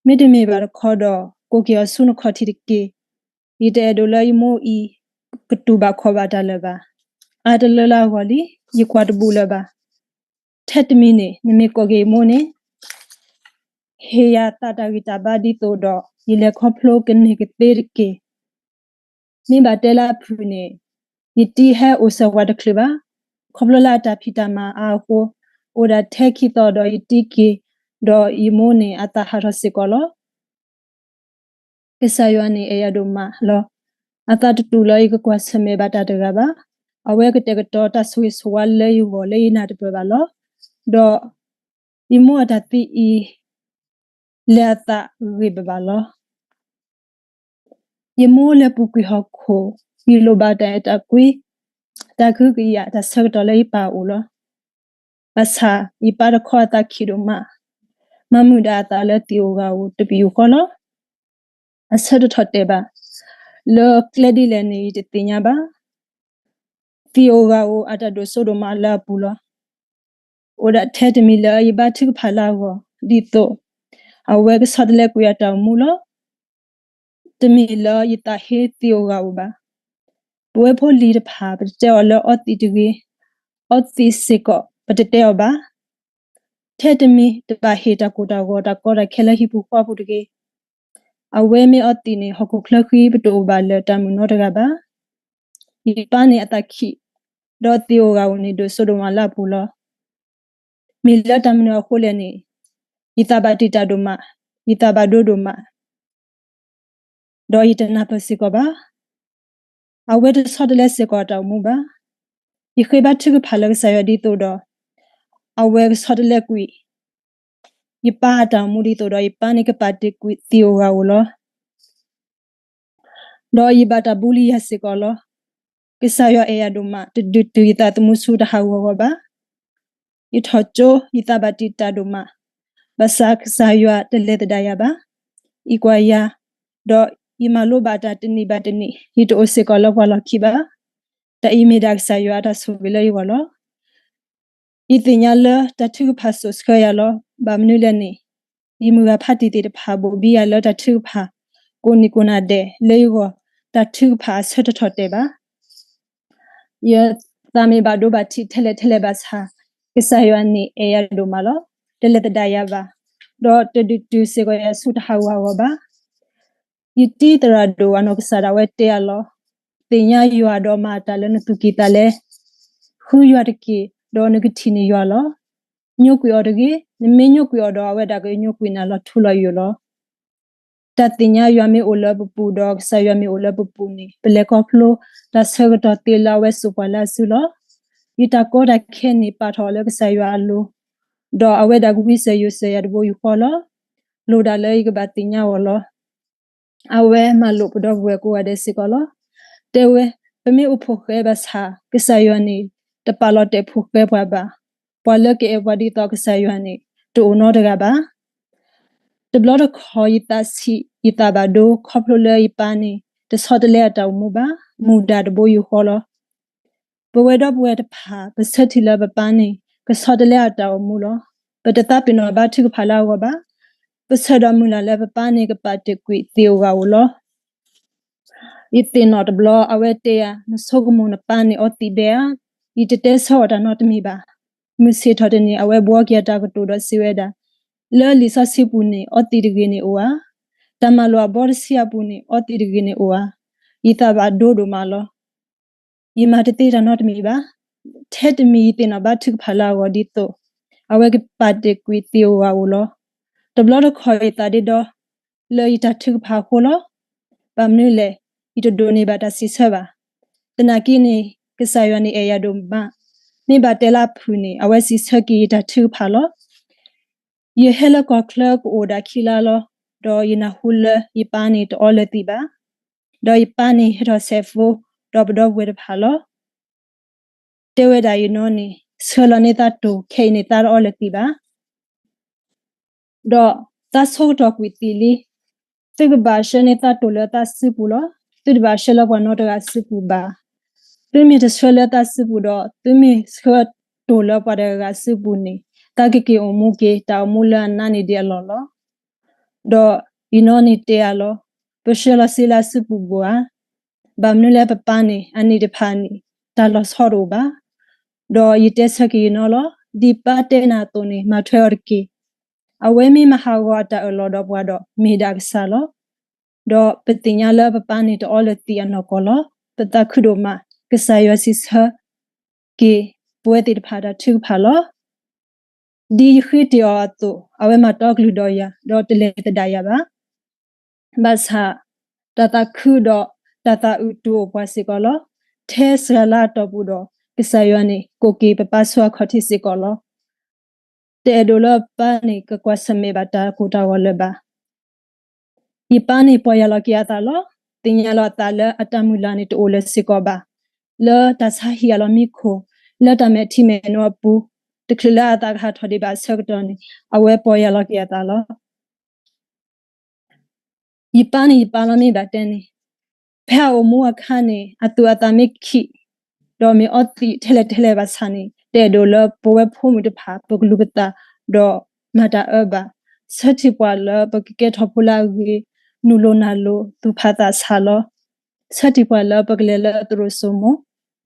မ့တမ့ၢ်ဘၣ်တခီဒီး ကိးက့ၤအီၤဆူနခီၣ်ထံးတက့ၢ်. ယတအဲၣ်ဒိးလၢယမိၢ်အံၤ ကတူၢ်ဘၣ်ခီၣ်ဘၣ်တၢ်လၢၤဘၣ်. အါတလၢလၢအဂီၢ်လံ, ယကွၢ်တဘူးလၢၤဘၣ်. ထဲတမံၤန့ၣ် နမ့ၢ်ကိးက့ၤယမိၢ်န့ၣ် ဟ့ၣ်ယၤသးတၢ်ဂံၢ်တၢ်ဘါဒ်သိးဒီး ယလဲၤခီဖျိကန့ၢ်ကသ့တက့ၢ်. မ့ၢ်ဘၣ်တဲလၢအဖုၣ်န့ၣ် ယတံၤဟဲအိၣ်စၢၤပှၤတချုးဘၣ်. ခီဖျိလၢအတၢ်ဖံးတၢ်မၤအါအဃိ, အိၣ်ဒၣ်ထဲခံသီဒီးယတံၤက့ၤ, ဒီးယမိၢ်န့ၣ်အသးဟးထီၣ်စ့ၢ်ကီးလီၤ. ကစၢ်ယွၤန့ၣ်အဲၣ်ယၤဒိၣ်မးလီၤ. အသးတတူၢ်လၢယကကွၢ်ဆၢၣ်မဲာ်ဘၣ်တၢ်တဂၤဘၣ်. အဝဲကတဲာ်ကတီၤတၢ်ဆိၣ်ဂ့ၤဆိၣ်ဝါလၢယဂီၢ်လၢယနၢ်တပၢၢ်ဘၣ်လီၤ. ဒီးယမိၢ်အတၢ်သံအံၤ လဲၤအသးဂ့ၤဘၣ်ဘၣ်လီၤ. ယမိၢ်လဲၤပူၤကွံာ်ဟီၣ်ခိၣ်, ယလိၣ်ဘၣ်တၢ်အဲၣ်တၢ်ကွံ, တၢ်ကဟုကယာ်တၢ်ဆၢကတီၢ်လၢယပၢ်အအိၣ်လီၤ. ဘၣ်ဆၣ်ယပၢ်တခီအသးခံးဒိၣ်မး, မၤမုာ်ဒၣ်အသးလၢသံၣ်အိၣ်ဂၤအိၣ်တပယူာ်ဃီလီၤ. အဆၢတထီၣ်တဲာ်ဘၣ်, လၢကျဲဒ်လဲၣ်န့ၣ် ယတသ့ၣ်ညါဘၣ်. သံၣ်အိၣ်ဂၤအိၣ်အတၢ်ဒိၣ်စိဒိၣ်မးလၢအပူၤလီၤ. အိၣ်ဒၣ်ထဲတမံၤလၢယဘါထုကဖၣ်လၢအဂီၢ်, ဒ်သိး အဝဲကဆီတလဲကွံာ်အတၢ်အိၣ်မူလီၤ. တမ့ၢ်လၢယသးဟ့သံၣ်အိၣ်ဂၤအိၣ်ဘၣ်. ပဝဲဖိလံၤတဖၣ် ပတတဲအီၤလၢအီသံးတဂ့ၤ, အီသံးစ့ၢ်ကီး ပတတဲအီၤဘၣ်. ထဲတမံၤတဘၣ်ဟ့ၣ်တၢ်ကိၢ်တၢ်ဂီၤတၢ်ကီတၢ်ခဲလၢဟံၣ်ပူၤဃီပူၤတဂ့ၤ. အဝဲမ့ၢ်အီသံးန့ၣ် ဟီၣ်ခိၣ်ချၢဃံပတအိၣ်ဘၣ်လၢၤတၢ်မုာ်နီတဂၤဘၣ်. ယပၢ်န့ၣ်အသးခံး, ဒီးသံၣ်အိၣ်ဂၤအိၣ်န့ၣ်ဒိၣ်စိဒိၣ်မးလၢအပူၤလီၤ. မ့ၢ်လၢတၢ်မနုၤအဃိလဲၣ်န့ၣ်, ယသးဘၣ်တံာ်တာ်ဒိၣ်မး, ယသးဘၣ်ဒိဒိၣ်မး, ဒီးယတနၢ်ပၢၢ်စ့ၢ်ကီးဘၣ်. အဝဲတဆီတလဲစ့ၢ်ကီးအတၢ်အိၣ်မူဘၣ်. ယဃ့ဘါထုကဖၣ်လၢကစၢ်ယွၤဒ်သိးဒီး အဝဲကဆီတလဲကွံာ် ယပၢ်အတၢ်အိၣ်မူဒ်သိးဒီး ယပၢ်န့ၣ်ကပာ်တ့ၢ်ကွံာ်သံၣ်အိၣ်ဂၤအိၣ်လီၤ. ဒီးယဘၣ်တၢ်ဘူးလံယၤစ့ၢ်ကီးလီၤ. ကစၢ်ယွၤအဲၣ်ယၤဒိၣ်မး တဒုးတုၤယသးသမူဆူတၢ်ဟးဂီၤဂီၤဘၣ်. ယထီၣ်ကၠိ ယသးဘၣ်တံာ်တာ်ဒိၣ်မး, ဘၣ်ဆၣ်ကစၢ်ယွၤတလဲၤသဒၣ်ယၤဘၣ်. ယကွၢ်ယၤ, ဒီးယမၤလိဘၣ်တၢ်တနံၤဘၣ်တနံၤ, ယတအိၣ်စ့ၢ်ကီးလၢပှၤလီၢ်ခံဘၣ်. တၢ်အံၤမ့ၢ်ဒၣ်ကစၢ်ယွၤအတၢ်ဆိၣ်ဂ့ၤလၢယဂီၢ်လီၤ. ယသ့ၣ်ညါလၢတၢ်ထုကဖၣ်စိာ်ဆှၢယၤလီၤ. ဘၣ်မနုၤလဲၣ်န့ၣ်, ယမုၢ်ဂၤဖးတံၢ်သ့ၣ်တဖၣ် ဘိၣ်ဘံယၤလၢတၢ်ထုကဖၣ် ကိးနံၤကိးနၤဒဲးလၢယဂီၢ်, တၢ်ထုကဖၣ်အဆၢတထီၣ်တဲာ်ဘၣ်. ယသးမ့ၢ်ဘၣ်ဒိဘၣ်ထံးထဲလဲၣ်ထဲလဲၣ်ဘၣ်ဆၣ်, ကစၢ်ယွၤန့ၣ်အဲၣ်ယၤဒိၣ်မးလီၤ. တလဲၤသဒၣ်ယၤဘၣ်, ဒီးတဒုးတုၤစ့ၢ်ကီးယၤဆူတၢ်ဟးဂီၤဟးဂီၤဘၣ်. ယတံၤသရၣ်ဒိၣ်အနီၢ်ကစၢ်ဒၣ်ဝဲတဲယၤလီၤ. သ့ၣ်ညါယွၤဒီးမၤတၢ်လၢနသူၣ်ကံၢ်သးလဲ, ဃုယွၤတက့ၢ်, ဒီးနကထံၣ်န့ၢ်ယွၤလီၤ. ညိကွံာ်အီၤတဂ့ၤ, နမ့ၢ်ညိကွံာ်အီၤဒီး အဝဲဒၣ်ကညိကွံာ်နၤလီၤထူလီၤယိာ်လီၤ. တၢ်သ့ၣ်ညါယွၤမ့ၢ်အိၣ်လၢပပူၤဒီး ကစၢ်ယွၤမ့ၢ်အိၣ်လၢပပူၤန့ၣ် ပလဲၤခီဖျိတၢ်ဆၢကတီၢ်သ့လၢအဝဲစိာ်ပှၤလၢအစုလီၤ. ယတၢ်ကီတၢ်ခဲန့ၣ် ပာ်ထီၣ်အီၤလၢကစၢ်ယွၤအလိၤ, ဒီးအဝဲဒၣ်ကဝံၣ်စၢၤယိာ်စၢၤယၤတဘိယူၢ်ဃီလီၤ. လိၣ်ဒၣ်လၢယကဘၣ်သ့ၣ်ညါအီၤလီၤ. အဝဲမၤလိာ်ပဒီပုၢ်ဝဲၢ်ကိးဂၤဒဲးစ့ၢ်ကီးလီၤ. တဲဝဲ, ပမ့ၢ်အိၣ်ဖိၣ်ဃဲဘၣ်ဆၣ် ကစၢ်ယွၤန့ၣ် တပာ်လီၤတဲာ်ဖိၣ်ဃဲပှၤဘၣ်. ပှၤလၢကအဲၣ်ပှၤဒ်သိးကစၢ်ယွၤန့ၣ် တအိၣ်နီတဂၤဘၣ်. တဘျီတခီၣ်ယသးဆံး ယသးဘၣ်ဒိ ခီဖျိလၢယပၢ်န့ၣ် တဆီတလဲအတၢ်အိၣ်မူဘၣ်, မူဒါတဘိယူၢ်ဃီလီၤ. ပဝဲဒီပုၢ်ဝဲၢ်တဖၣ် ပဆၢထံၣ်လၢပပၢ်န့ၣ် ကဆီတလဲအတၢ်အိၣ်မူလီၤ. ပတသးပ့ၤနီၣ်ဘါထုကဖၣ်လၢအဂီၢ်ဘၣ်. ပဆၢဒီးမုၢ်လၢ်လၢပပၢ်န့ၣ် ကပာ်တ့ၢ်ကွံာ်သ့ၣ်အိၣ်ဂၤအိၣ်လီၤ. ယသ့ၣ်နီၣ်တဘျီ အဝဲတဲယၤ, နဆိကမိၣ်နပၢ်န့ၣ်အီသံးဒဲးဧါ. ယတတဲဆၢအီၤတၢ်နီတမံၤဘၣ်. မုၢ်ဆ့ၣ်ထီၣ်တနံၤ အဝဲဘှီက့ၤအတၢ်ကတိၤဒီးစံးဝဲဒၣ်, လၢလံာ်စီဆှံပူၤန့ၣ် အီသံးတဂ့ၤန့ၣ်အိၣ်ဧါ. တၢ်မၤလိာ်အဘီတဆံအပူၤန့ၣ် အီသံးတဂ့ၤန့ၣ်အိၣ်ဧါ. ယသးဘၣ်ဒိဒိၣ်မးလီၤ. ယမၤတသ့တၢ်နီတမံၤဘၣ်. ထဲတမံၤယသ့ၣ်နီၣ်ဘါထုကဖၣ်လၢအဂီၢ်ဒ်သိး အဝဲကပာ်တ့ၢ်ကွံာ်သံးဧိၤဂၤဧိၤလီၤ. တဘျီတခီၣ်ယသးဒ့ဒီ လၢယတၢ်ထုကဖၣ်အဃိလီၤ. ဘၣ်မနုၤလဲၣ်, ယတဒိးန့ၢ်ဘၣ်တၢ်စံးဆၢဘၣ်. သနာ်က့န့ၣ် ကစၢ်ယွၤန့ၣ်အဲၣ်ယၤဒိၣ်မး, မ့ၢ်ဘၣ်တဲလၢအဖုၣ်န့ၣ် အဝဲစံးဆၢက့ၤယတၢ်ထုကဖၣ်လီၤ. ယဟဲလၢကီၢ်ချၢကအိၣ်ဒၣ်ခံလါလီၤ. ဒီးယနၢ်ဟူလၢယပၢ်န့ၣ်တအီလၢၤသံးဘၣ်. ဒီးယပၢ်န့ၣ်ဟဲထီၣ်ဆဲးဖိ ဒီးပဒီပုၢ်ဝဲၢ်တဖၣ်လီၤ. တဲဝဲဒၣ်ယနီၢ်န့ၣ်, ဆှၢလီၤန့ၢ်သးတိၢ်, ခဲအံၤန့ၣ်သးတအီလၢၤသံးဘၣ်. ဒီးသးဆိကတီၢ်ကွံာ်သံးလံ. သုကဘၣ်ဆှၢန့ၢ်သးတိၢ်လၢသးစုပူၤလီၤ. သုတဘၣ်ဆှၢလၢပှၤနီတဂၤစုပူၤဘၣ်. သုမ့ၢ်တဆှၢလၢသးစုပူၤဒီး သုမ့ၢ်ဆှၢတိၢ်လၢပှၤတဂၤစုပူၤန့ၣ်, သးကက့ၤအိၣ်မူက့ၤတၢ်အိၣ်မူလၢအနါန့ၣ်ဒ်အလီၢ်လီၤ. ဒီးယနီၢ်န့ၣ်တဲယၤလီၤ, ပဆှၢလီၤစ့လၢအစုပူၤဘၣ်ဧါ. ဘၣ်မနုၤလၢပပၢ်န့ၣ် အနံၣ်တဖၣ်န့ၣ် တၢ်လီၤဆီတအိၣ်ဘၣ်. ဒီးယတဲဆၢက့ၤယနီၢ်လီၤ, ဒ်ပၢ်တဲနၤအသိးန့ၣ် မၤထွဲအီၤတက့ၢ်. အဝဲမ့ၢ်မၤဟးဂီၤအတၢ်အၢၣ်လီၤဒီးပှၤဒီး မ့ၢ်ဒၣ်အကစၢ်လီၤ. ဒီးပသ့ၣ်ညါလၢပပၢ်န့ၣ်တအီလၢၤသံးအနီၢ်ကီၢ်လီၤ. ပသးခုဒိၣ်မး, ကစၢ်ယွၤစံးဆၢက့ၤပဝဲသ့ၣ်တဖၣ်တၢ်ထုကဖၣ်လီၤ. ဒ်ယဃ့တ့ၢ်အီၤအသိး, အဝဲမၤတီကလုၢ်ဒီးယၤ, ဒီးတလဲၤသဒၣ်ယၤဘၣ်. ဘၣ်ဆၣ်တၢ်သးခုဒီးတၢ်သးအုးတူၢ်အိၣ်ပှၤစ့ၢ်ကီးလီၤ. ထဲစှၤလၢအတီၢ်ပူၤဒီး ကစၢ်ယွၤန့ၣ် ကိးက့ၤပပၢ်ဆူအခီၣ်ထံးစ့ၢ်ကီးလီၤ. တအဲၣ်ဒိးလၢပပၢ်န့ၣ် ကကွၢ်ဆၢၣ်မဲာ်ဘၣ်တၢ်ကိၢ်တၢ်ဂီၤလၢၤဘၣ်. ယပၢ်န့ၣ်ပီၢ်ယၢ်လီၤက့ၤအသးလီၤ. သ့ၣ်ညါလီၤအသးလၢအတၢ်မုၢ်လၢ်န့ၣ်တအိၣ်လၢၤစ့ၢ်ကီးဘၣ်. လၢတၢ်ဆါဟံၣ်အလီၢ်မံခိၣ်, လၢတၢ်မဲာ်ထံမဲာ်နိအပူၤ, တချုးလၢအသးကဟးထီၣ်ဒံးဘၣ်အဆၢကတီၢ်န့ၣ် အဝဲပီၢ်ယၢ်လီၤက့ၤအသးလီၤ. ယပၢ်န့ၣ်ယပၢ်လီၤမ့ၢ်ဘၣ်တဲန့ၣ်, ဖဲအအိၣ်မူအခါန့ၣ် အသူၣ်အသးမ့ၢ်ခံး, ဒီးမ့ၢ်အီသံးထဲလဲၣ်ထဲလဲၣ်ဘၣ်ဆၣ်န့ၣ် တအဲၣ်ဒိးလၢပဝဲဖိမုၣ်တဖၣ် ပကလူၤပသး, ဒီးမၤတၢ်အၢဘၣ်. ဆၢထံၣ်ပှၤလၢပကကဲထီၣ်ဖိလၢအဂ့ၤ, နုာ်လီၤနၢ်လိၤ, သူၣ်ဖးသးဆးလီၤ. ဆၢထံၣ်ပှၤလၢပကလဲၤလၢအသရိာ်စိမိၤ,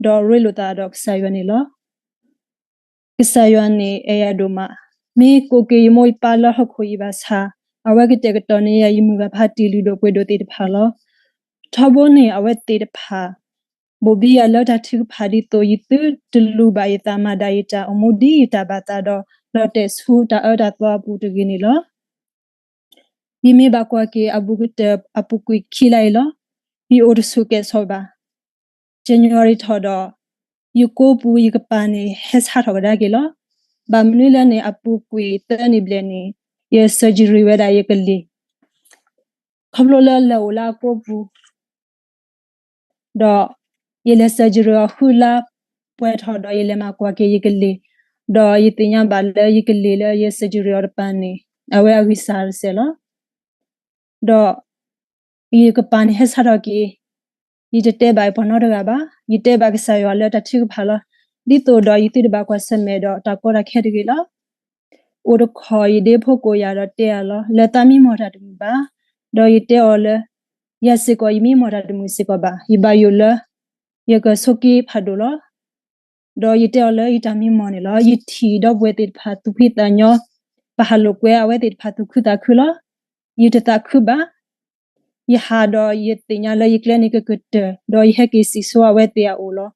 ဒီးရ့လိာ်သးဒီးကစၢ်ယွၤန့ၣ်လီၤ. ကစၢ်ယွၤန့ၣ်အဲၣ်ယၤဒိၣ်မး, မ့ၢ်ကိးက့ၤယမိၢ်ယပၢ်လၢဟီၣ်ခိၣ်အံၤဘၣ်ဆၣ်, အဝဲကတဲာ်ကတီၤန့ၢ်ယၤယမုၢ်ဂၤဖးတံၢ်လုၢ်ဒိၣ်ပှ့ၤဒိၣ်သ့ၣ်တဖၣ်လီၤ. ထီဘိန့ၣ်အဝဲသ့ၣ်တဖၣ် ဘိၣ်ဘံယၤလၢတၢ်ထုကဖၣ်ဒ်သိး ယသုတလူၤဘၣ်ယသးမၤဒၣ်ယတၢ်အိၣ်မူဒ်ယတၢ်ဘၣ်သးဒီး လီၤတဲာ်ဆူတၢ်အၢတၢ်သီအပူၤတဂ့ၤန့ၣ်လီၤ. ယမ့ၢ်ဘၣ်ကွၢ်က့ၤအဘူးကတၢၢ်အပူၤကွံာ်ခံလါအံၤလီၤ. ယအိၣ်တဆူၣ်ကဲၣ်ဆိးဘၣ်. January ထီၣ်ဒီး ယကိးပူၤယကပၤန့ၣ် ဟဲဆါထီၣ်ကဒါက့ၤလီၤ. ဘၣ်မနုၤလဲၣ်န့ၣ် အပူၤကွံာ်သၢနံၣ်ဘျဲၣ်န့ၣ် ယ surgery ဝဲဒၣ်ယကလံၤ ခီဖျိလၢလဲၤအိၣ်လၢအကိးပူၤ ဒီးယလဲၤ surgery အီၤဃုလါပှဲၤထီၣ်ဒီး ယလဲၤမၤကွၢ်က့ၤယကလံၤ, ဒီးယသ့ၣ်ညါဘၣ်လၢယကလံၤလၢယ surgery အီၤတပၤန့ၣ် အဝဲအဂံၢ်စၢ်တစဲးလီၤ. ဒီးယကပၤန့ၣ်ဟဲဆါထီၣ်က့ၤ, ယတတဲဘၣ်ပှၤနီတဂၤဘၣ်. ယတဲဘၣ်ကစၢ်ယွၤလၢတၢ်ထုကဖၣ်လီၤ. ဒ်သိးဒီးယသုတဘၣ်ကွၢ်ဆၢၣ်မဲာ်ဒီးတၢ်ကီတၢ်ခဲတဂ့ၤလီၤ. အိၣ်တခီၣ်ယဒ့ဖိကိးယၤဒီးတဲယၤလီၤ, လၢသးမံမီၢ်တၢ်တမုာ်ဘၣ်, ဒီးယတဲအီၤလၢ ယၤစ့ၢ်ကီးယမံမီၢ်တၢ်တမုာ်စ့ၢ်ကီးဘၣ်. ယဘၣ်ယိၣ်လၢ ယကဆိးက့ဖးဒိၣ်လီၤ. ဒီးယတဲအီၤလၢယတၢ်မံမီၢ်န့ၣ်လီၤ. ယထံၣ်ဒီပုၢ်ဝဲၢ်သ့ၣ်တဖၣ်သူၣ်ဖှံသးညီ, ပဟးလိာ်ကွဲအဝဲသ့ၣ်တဖၣ်သူၣ်ခုသးခုလီၤ. ယတသးခုဘၣ်. ယဟးဒီးယသ့ၣ်ညါလၢယကျဲန့ၣ်ကကတၢၢ်, ဒီးယဟဲက့ၤစံၣ်စိၤအဝဲသ့ၣ်အအိၣ်လီၤ.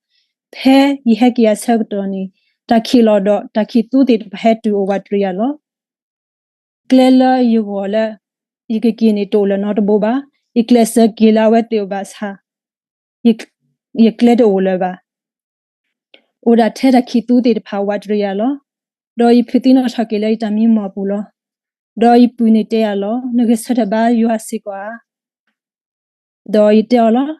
ဖဲယဟဲက့ၤအဆၢကတီၢ်န့ၣ် တၢ်ခံးလီၤဒီးတၢ်ခံးသူသ့ၣ်တဖၣ်ဟဲတုၤအိၣ်ဝးတရံးယၤလီၤ. ကျဲလၢယဂီၢ်လၢ ယကက့ၤန့ၣ်တအိၣ်လၢၤနီတဘိဘၣ်. ယကျဲးစၢးက့ၤလၢအဝဲသ့ၣ်အိၣ်ဘၣ်ဆၣ် ယကျဲတအိၣ်လၢၤဘၣ်. အိၣ်ဒၣ်ထဲတၢ်ခံးသူသ့ၣ်တဖၣ်ဝးတရံးယၤလီၤ. ဒီးယဖုးသံနီၣ်ထီၣ်က့ၤလၢယတၢ်မံမီၢ်အပူၤလီၤ. ဒီးယပုၢ်န့ၣ်တဲယၤလီၤ, နဂဲၤဆၢထၢၣ်ဘါယွၤစ့ၢ်ကီးဧါ. ဒီးယတဲအီၤလီၤ,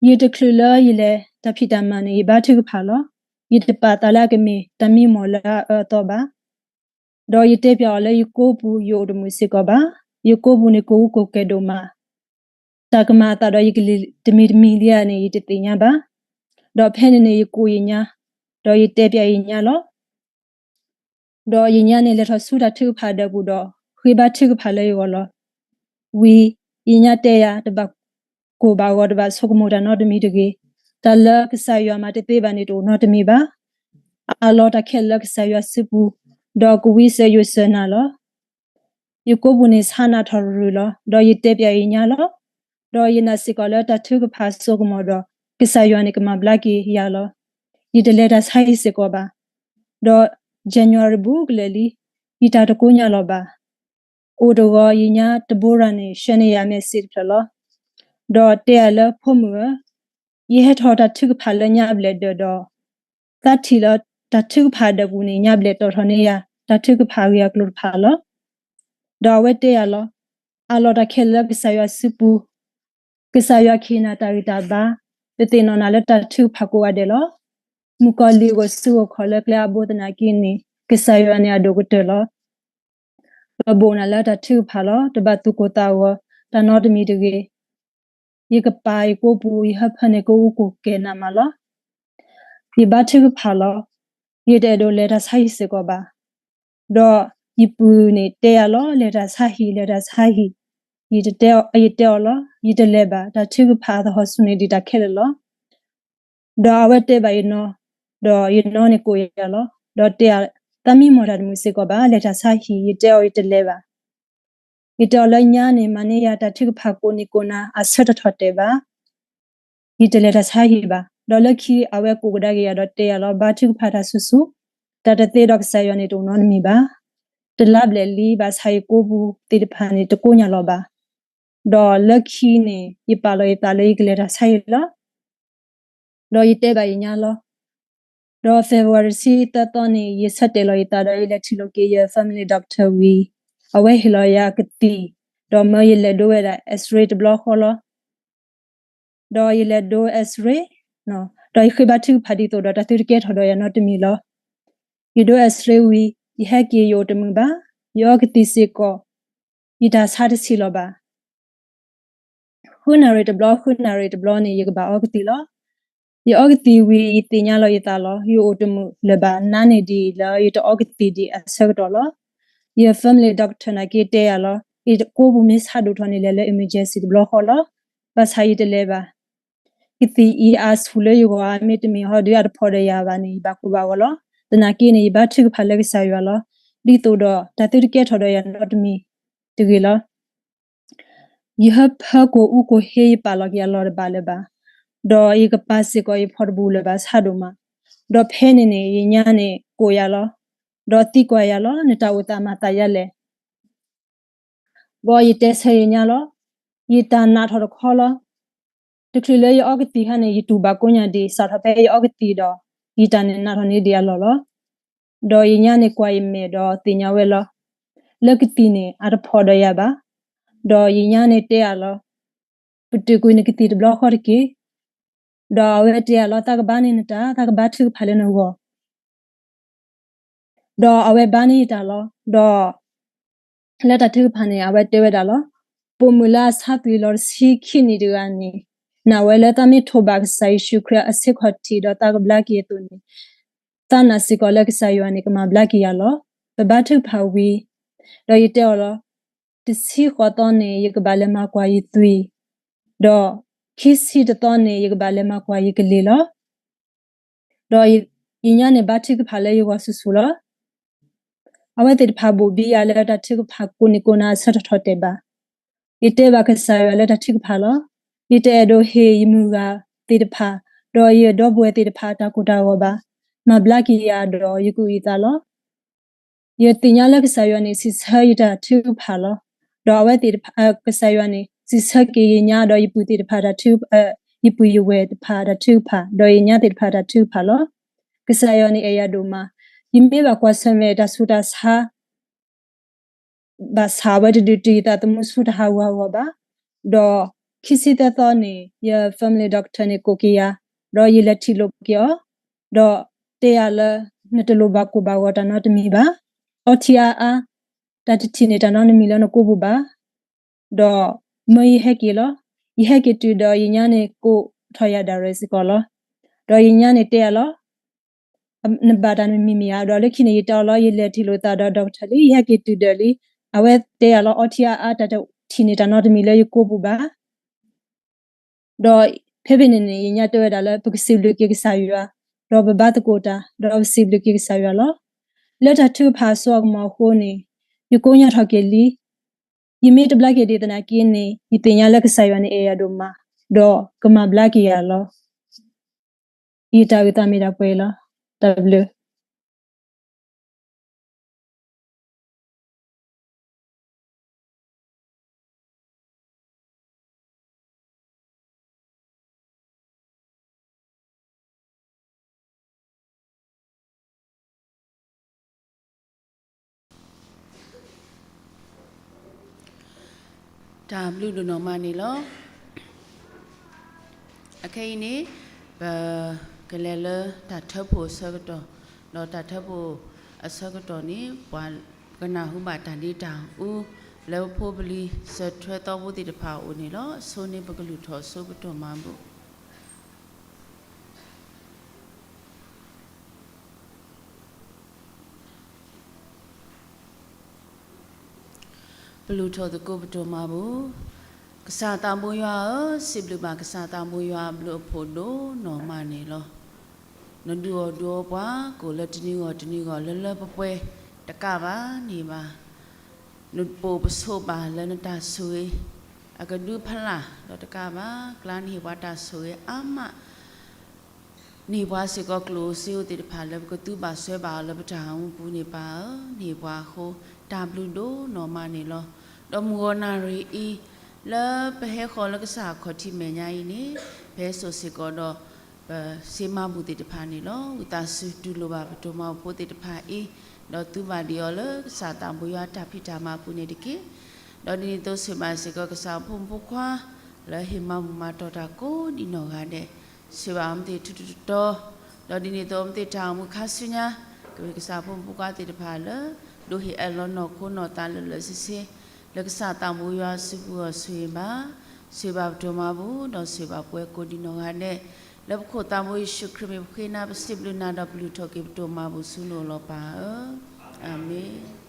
ယတချုးလၢယလဲၤတၢ်ဖံးတၢ်မၤန့ၣ် ယဘါထုကဖၣ်လီၤ. ယတပာ်သးလၢအကမ့ၢ်တၢ်မံမီၢ်လၢအအၢအသီဘၣ်. ဒီးယတဲပၠးအီၤလၢယကိးပူၤယအိၣ်တမုာ်စ့ၢ်ကီးဘၣ်. ယကိးပူၤန့ၣ်ကိးဂူကိးကဲၤဒိၣ်မး. တၢ်ကမၤအသးဒီးယကလံၤတမံၤတမံၤလံဧါန့ၣ် ယတသ့ၣ်ညါဘၣ်. ဒီးဖဲန့ၣ်န့ၣ်ယကိးယညါ, ဒီးယတဲပၠးယညါလီၤ. ဒီးယညါန့ၣ်လဲၤထီၣ်ဆူတၢ်ထုကဖၣ်ဒၢးပူၤဒီး ဃ့ဘါထုကဖၣ်လၢယဂီၢ်လီၤ. ဝံၤယညါတဲယၤ တဘၣ်ကိၢ်ဘၣ်ဂီၤ တဘၣ်ဆိကမိၣ်တၢ်နီတမံၤတဂ့ၤ. တၢ်လၢကစၢ်ယွၤမၤတသ့ဘၣ်န့ၣ်တအိၣ်နီတမံၤဘၣ်. အးလီၤတၢ်ခဲလၢာ်လၢကစၢ်ယွၤစုပူၤ, ဒီးကဝံစၢၤယိးစၢၤနၤလီၤ. ယကိးပူၤန့ၣ်ဆါနးထီၣ်ရုၢ်လီၤ. ဒီးယတဲပၠးယညါလီၤ. ဒီးယနာ်စ့ၢ်ကီးလၢတၢ်ထုကဖၣ်စိကမီၤဒီး ကစၢ်ယွၤန့ၣ်ကမၤဘျါက့ၤယၤလီၤ. ယတလဲၤတၢ်ဆါဟံၣ်စ့ၢ်ကီးဘၣ်. ဒီး January ဘူးကလၢာ်လံ, ယတၢ်တကိညၢ်လီၤဘၣ်. အိၣ်တဂီၤ ယညါတဘိရၤန့ၣ် ဆှၢန့ၢ်ယၤ message တဖျၢၣ်လီၤ. ဒီးတဲယၤလၢ ဖိမုၣ်ဧၢ, ယဟဲထီၣ်တၢ်ထုကဖၣ်လၢညါဘျဲၣ်ဒၢးဒီး သးထံၣ်လၢတၢ်ထုကဖၣ်ဒၢးပူၤန့ၣ် ညါဘျဲၣ်တီၣ်ထီၣ်န့ၢ်ယၤ တၢ်ထုကဖၣ်အဂ့ၢ်အကျိၤတဖၣ်လီၤ. ဒီးအဝဲတဲယၤလီၤ, အးလီၤတၢ်ခဲလၢာ်လၢကစၢ်ယွၤစုပူၤ, ကစၢ်ယွၤကဟ့ၣ်နၤတၢ်ဂံၢ်တၢ်ဘါ, ပသ့ၣ်နီၣ်နၤလၢတၢ်ထုကဖၣ်ကိးဂၤဒဲးလီၤ. မုၣ်ကီၤလံၢ်အိၣ်ဆူၣ်အိၣ်ခီၣ်လၢကျဲအဘိသနာ်က့န့ၣ် ကစၢ်ယွၤန့ၣ်အဒိၣ်ကတၢၢ်လီၤ. ပဘိၣ်နၤလၢတၢ်ထုကဖၣ်လီၤ. တဘၣ်သူၣ်ကိၢ်သးဂီၤ တၢ်နီတမံၤတဂ့ၤ. ယကပာ်ယကိးပူၤ ယဟၢဖၢန့ၣ် ကအိၣ်ကဲနးမးလီၤ. ယဘါထုကဖၣ်လီၤ. ယတအဲၣ်ဒိးလဲၤတၢ်ဆါဟံၣ်စ့ၢ်ကီးဘၣ်. ဒီးယပုၢ်န့ၣ်တဲယၤလီၤ, လဲၤတၢ်ဆါဟံၣ်, လဲၤတၢ်ဆါဟံၣ်. ယတဲအီၤလီၤ, ယတလဲၤဘၣ်. တၢ်ထုကဖၣ်အသဟီၣ်ဆူၣ်န့ၣ်ဒံးတၢ်ခဲလၢာ်လီၤ. ဒီးအဝဲတဲဘၣ်ယနီၢ်, ဒီးယနီၢ်န့ၣ်ကိးယၤလီၤ. ဒီးတဲယၤ, သးမ့ၢ်မၤတၢ်တမုာ်စ့ၢ်ကီးဘၣ်, လဲၤတၢ်ဆါဟံၣ်. ယတဲအီၤယတလဲၤဘၣ်. ယတဲအီၤလၢညါန့ၣ် မၤန့ၢ်ယၤတၢ်ထုကဖၣ်ကိးနံၤကိးနၤ အဆၢတထီၣ်တဲာ်ဘၣ်. ယတလဲၤတၢ်ဆါဟံၣ်ဘၣ်. ဒီးလၢခံအဝဲကိးကဒါက့ၤယၤဒီးတဲယၤလီၤ, ဘါထုကဖၣ်တၢ်ဆူၣ်ဆူၣ်, တၢ်တသ့ဒီးကစၢ်ယွၤန့ၣ်တအိၣ်နီတမံၤဘၣ်. တလါဘျဲၣ်လံ ဘၣ်ဆၣ်ယကိးပူၤသ့ၣ်တဖၣ်န့ၣ် တကိညၢ်လီၤဘၣ်. ဒီးလၢခံန့ၣ် ယပာ်လီၤယသးလၢယကလဲၤတၢ်ဆါဟံၣ်လီၤ. ဒီးယတဲဘၣ်ယညါလီၤ. ဒီး February တဆံသၢသီန့ၣ် ယဆၢတဲာ်လီၤယသးဒီးယလဲၤထံၣ်လိာ်က့ၤယ family doctor ဝံၤ, အဝဲဟ့ၣ်လီၤယၤကသံၣ်, ဒီးမၢယလဲၤဒိဝဲဒၣ် X-ray တဘျီဃီလီၤ. ဒီးယလဲၤဒိ X-ray, ဒီးယဃ့ဘါထုကဖၣ်ဒ်သိးဒီးတၢ်သုတကဲထီၣ်ဒီးယၤနီတမံၤလီၤ. ယဒိ X-ray ဝံၤ, ယဟဲက့ၤယအိၣ်တမုာ်ဘၣ်, ယအီကသံၣ်စ့ၢ်ကီး, ယတၢ်ဆါတဆံးလီၤဘၣ်. ဃုနၣ်ရံၣ်တဘျီ ဃုနၣ်ရံၣ်တဘျီန့ၣ် ယကဘၣ်အီကသံၣ်လီၤ. ယအီကသံၣ်ဝံၤ ယသ့ၣ်ညါလီၤယသးလီၤ, ယအိၣ်တမုာ်လၢၤဘၣ်, နါန့ၢ်ဒံးလၢယတအီကသံၣ်ဒံးအဆၢကတီၢ်လီၤ. ယ family doctor နာ်က့တဲယၤလီၤ, ယကိးပူၤမ့ၢ်ဆါဒိၣ်ထီၣ်န့ၣ် လဲၤလၢ emergency တဘျီဃီလီၤ. ဘၣ်ဆၣ်ယတလဲၤဘၣ်. ကသံၣ်အံၤအါဆူၣ်လၢယဂီၢ်ဧါ, မ့တမ့ၢ်ဟီဒုးအတဖီၣ်ဒီးယၤဘၣ်န့ၣ် ယဘၣ်ကိၢ်ဘၣ်ဂီၤလီၤ. သနာ်က့န့ၣ် ယဘါထုကဖၣ်လၢကစၢ်ယွၤလီၤ. ဒ်သိးဒီးတၢ်သုတကဲထီၣ်ဒီးယၤနီတမံၤတဂ့ၤလီၤ. ယဟၢဖၢကိၢ်အူကိၢ်ဟ့ ယပာ်လီၤက့ၤအလီၢ်တဘၣ်လၢၤဘၣ်, ဒီးယကပာ်စ့ၢ်ကီးယဖီတဘူးလၢၤဘၣ်ဆါဒိၣ်မး. ဒီးဖဲန့ၣ်န့ၣ် ယညါန့ၣ်ကိးယၤလီၤ. ဒီးသံကွၢ်ယၤလီၤ, နတၢ်အိၣ်သးမၤသးဒ်လဲၣ်. ဒီးယတဲဆၢယညါလီၤ. ယတၢ်နးထီၣ်တခီလီၤ. တချုးလၢယအီကသံၣ်ခါန့ၣ် ယတူၢ်ဘၣ်ကိညါဒံး စးထီၣ်ဖဲယအီကသံၣ်ဒီး ယတၢ်န့ၣ်နးထီၣ်န့ၢ်ဒံးအလီၢ်လီၤ. ဒီးယညါန့ၣ်ကွၢ်ယမဲာ်ဒီးသ့ၣ်ညါဝဲလီၤ. လၢကသံၣ်န့ၣ် အတဖီၣ်ဒီးယၤဘၣ်. ဒီးယညါန့ၣ်တဲအလီၤ, ပတုာ်ကွံာ်နကသံၣ်တဘျီဃီတက့ၢ်. ဒီးအဝဲတဲအလီၤ, သးကဘါန့ၢ်နတၢ်, သးကဘါထုကဖၣ်လၢနဂီၢ် ဒီးအဝဲဘါန့ၢ်ယတၢ်လီၤ. ဒီးလၢတၢ်ထုကဖၣ်န့ၣ် အဝဲတဲဝဲဒၣ်လီၤ, ပိာ်မုၣ်လၢအဆါသွံၣ်လီၤတဆံခံနံၣ်တဂၤန့ၣ် နာ်ဝဲလၢသးမ့ၢ်ထိးဘၣ်ကစၢ်ယ့ၣ်ၡူးခရံာ်အဆ့ခီၣ်ထံးဒီးသးကဘျါက့ၤအသိးန့ၣ်, သးနာ်စ့ၢ်ကီးလၢကစၢ်ယွၤန့ၣ် ကမၤဘျါက့ၤယၤလီၤ. ပဘါထုကဖၣ်ဝံၤ, ဒီးယတဲအီၤလီၤ, တဆံဃိးသီန့ၣ် ယကဘၣ်လဲၤမၤကွၢ်ယသွံၣ်, ဒီးခံဆံတသီန့ၣ် ယကဘၣ်လဲၤမၤကွၢ်ယကလံၤလီၤ. ဒီးယညါန့ၣ်ဘါထုကဖၣ်လၢယဂီၢ်ဆူၣ်ဆူၣ်လီၤ. အဝဲသ့ၣ်တဖၣ်ဘိၣ်ဘံယၤလၢတၢ်ထုကဖၣ်ကိးနံၤကိးနၤအဆၢထီၣ်ထီၣ်တဲာ်ဘၣ်. ယတဲဘၣ်ကစၢ်ယွၤလၢတၢ်ထုကဖၣ်လီၤ. ယတအဲၣ်ဒိးဟ့ၣ်ယမုၢ်ဂၤသ့ၣ်တဖၣ်, ဒီးယဒီပုၢ်ဝဲၢ်သ့ၣ်တဖၣ်အတၢ်ကိၢ်တၢ်ဂီၤဘၣ်. မၤဘျါက့ၤယၤဒီးယကအုၣ်ယသးလီၤ. ယသ့ၣ်ညါလၢကစၢ်ယွၤန့ၣ် စံးဆၢယတၢ်ထုကဖၣ်လီၤ. ဒီးအဝဲသ့ၣ်တဖၣ်, ကစၢ်ယွၤန့ၣ် စံးဆၢက့ၤယညါဒီးယပုၢ်သ့ၣ်တဖၣ်တၢ်ထု, ယပုၢ်ယဝဲၢ်တဖၣ်တၢ်ထုကဖၣ်, ဒီးယညါသ့ၣ်တဖၣ်တၢ်ထုကဖၣ်လီၤ. ကစၢ်ယွၤန့ၣ်အဲၣ်ယၤဒိၣ်မး. ယမ့ၢ်ဘၣ်ကွၢ်ဆၢၣ်မဲာ်တၢ်ဆူးတၢ်ဆါ ဘၣ်ဆၣ်အဝဲတဒုးတုၤယသးသမူဆူတၢ်ဟးဂူာ်ဟးဂီၤဘၣ်. ဒီးခံဆံသၢသီန့ၣ် ယ family doctor န့ၣ်ကိးက့ၤယၤ, ဒီးယလဲၤထံၣ်လိာ်က့ၤအီၤ, ဒီးတဲယၤလၢ နတလိၣ်ဘၣ်ကိၢ်ဘၣ်ဂီၤတၢ်နီတမံၤဘၣ်. အီထံအါအါ, တၢ်တထံၣ်န့ၢ်တၢ်နီတမံၤလၢနကိာ်ပူၤဘၣ်. ဒီးမၢယဟဲက့ၤလီၤ. ယဟဲက့ၤတုၤဒီးယညါန့ၣ်ကိးထီၣ်ယၤဒၣ်ရဲၣ်စ့ၢ်ကီးလီၤ. ဒီးယညါန့ၣ်တဲယၤလီၤ နဘၣ်တၢ်မံၤမံၤဧါ. ဒီးလၢခံန့ၣ် ယတဲအီၤလီၤ ယလဲၤထံၣ်လိာ်သးဒီး doctor လံ, ယဟဲက့ၤတုၤဒၢးလံ. အဝဲတဲယၤလီၤ အီထံအါအါ တၢ်တထံၣ်န့ၢ်တၢ်နီတမံၤလၢယကိာ်ပူၤဘၣ်. ဒီးဖဲဖဲန့ၣ်န့ၣ် ယညါတဲဝဲဒၣ်လၢ ပကစံးဘျုးက့ၤကစၢ်ယွၤ, ဒီးပဘါသကိးတၢ်, ဒီးပစံးဘျုးက့ၤကစၢ်ယွၤလီၤ. လၢတၢ်ထုကဖၣ်အစိအကမီၤအဃိန့ၣ် ယကိညါထီၣ်က့ၤလံ. ယမ့ၢ်တဘျါက့ၤဒံးသနာ်က့န့ၣ် ယသ့ၣ်ညါလၢကစၢ်ယွၤန့ၣ်အဲၣ်ယၤဒိၣ်မး, ဒီးကမၤဘျါက့ၤယၤလီၤ. ယတၢ်အုၣ်သးမ့ၢ်ဒၣ်ပှဲၤအံၤလီၤ. တၢ်ဘျုး. တၢ်ဘျုးဒိၣ်နီၢ်မးန့ၣ်လီၤ. အခဲအံၤန့ၣ် ပကလဲၤလၢတၢ်ထၢဖှိၣ်အဆၢကတီၢ်, ဒီးတၢ်ထၢဖှိၣ်အဆၢကတီၢ်န့ၣ် ပှၤကနၢ်ဟူဘၣ်တၢ်ဒ့တၢ်အူ လၢပဖိပလံၤစၢၤထွဲသီဖိသ့ၣ်တဖၣ်အအိၣ်န့ၣ်လီၤ. အဆိန့ၣ်ပကလုၢ်ထီၣ်အဆိပတိၢ်မၤဘူၣ် ပလူၤထီၣ်သကိးပတိၢ်မၤဘူၣ်. ကစၢ်သးဘိယွၤဧၢ, စံးဘျုးဘၣ်ကစၢ်သးဘိယွၤအဘျုးအဖှိၣ်ဒိၣ်နီၢ်မးန့ၣ်လီၤ. နဒုးအီၣ်ဒုးအီပှၤ ကိၣ်လၢတနံၤဂီၢ်တနံၤဂီၢ်လၢလၢပှဲၤပှဲၤတကးဘၣ်န့ၣ်ဘၣ်. နပိာ်ပဆိးဘၣ်လၢနတၢ်ဆိၣ်ဂ့ၤ အကဒုဖးလၢ်ဒီးတကးဘၣ်, ကျါနဟ့ၣ်ပှၤတၢ်ဆိၣ်ဂ့ၤအါမး နဟ့ၣ်ပှၤစ့ၢ်ကီးကျိၣ်ဧိၤစ့ဧိၤသ့ၣ်တဖၣ်လၢပကသူဘၣ်စွဲဘၣ်အီၤလၢပတၢ်အိၣ်မူပူၤန့ၣ်ပၢ်ဧၢ, နဟ့ၣ်ပှၤအဃိ တၢ်ဘျုးဒိၣ်နီၢ်မးန့ၣ်လီၤ. ဒီးမုၢ်ဂီၤနၣ်ရံၣ်အံၤ လၢပဟဲဃီၤလၢကစၢ်အခီၣ်ထံးမဲာ်ညါအံၤန့ၣ် ပဟဲစိာ်စ့ၢ်ကီးဒီး ပစ့မၤဘူၣ်သ့ၣ်တဖၣ်န့ၣ်လီၤ. ဝံသးစူၤတူၢ်လိာ်ဘၣ်ပတိၢ်မၤဘူၣ်ဖိသ့ၣ်တဖၣ်အံၤ, ဒီးသူဘၣ်ဒံးအီၤလၢကစၢ်သးဘိယွၤတၢ်ဖံးတၢ်မၤပူၤန့ၣ်တက့ၢ်. ဒီးဒ်န့ၣ်အသိးဆိၣ်ဘၣ်စ့ၢ်ကီးကစၢ်အဖိမုၣ်ဖိခွါ လၢဟ့ၣ်မၤဘူၣ်မၤတီၢ်တၢ်ကိးဒံးနီၢ်ဂၤဒဲး, ဆိၣ်ဘၣ်အီၤမ့ၢ်သ့ၣ်ထူထူတီတီ, ဒီးဒ်န့ၣ်အသိးမ့ၢ်သ့ၣ်တၢ်အိၣ်မူခါဆူညါ ကမ့ၢ်ကစၢ်အဖိမုၣ်ဖိခွါသ့ၣ်တဖၣ်လၢ ဒိးဟ့ၣ်အၢၣ်လီၤနီၢ်ခိနီၢ်သးလၢာ်လၢာ်ဆ့ဆ့ လၢကစၢ်သးဘိယွၤအစုပူၤအဂီၢ်ဆိၣ်ဂ့ၤဘၣ်, ဆိၣ်ဂ့ၤဘၣ်ပတိၢ်မၤဘူၣ် ဒီးဆိၣ်ဂ့ၤဘၣ်ပှၤကိးဒံးနီၢ်ဂၤဒဲး, လၢပခိၣ်သးဘိယ့ၣ်ၡူးခရံာ်မ့ၢ်ပဃ့နၤ ပစံးဘျုးနၤဒီးပလုၢ်ထီၣ်က့ၤပတိၢ်မၤဘူၣ်ဆူနအိၣ်လီၤပၢ်ဧၢ, အၤမ့ၣ်.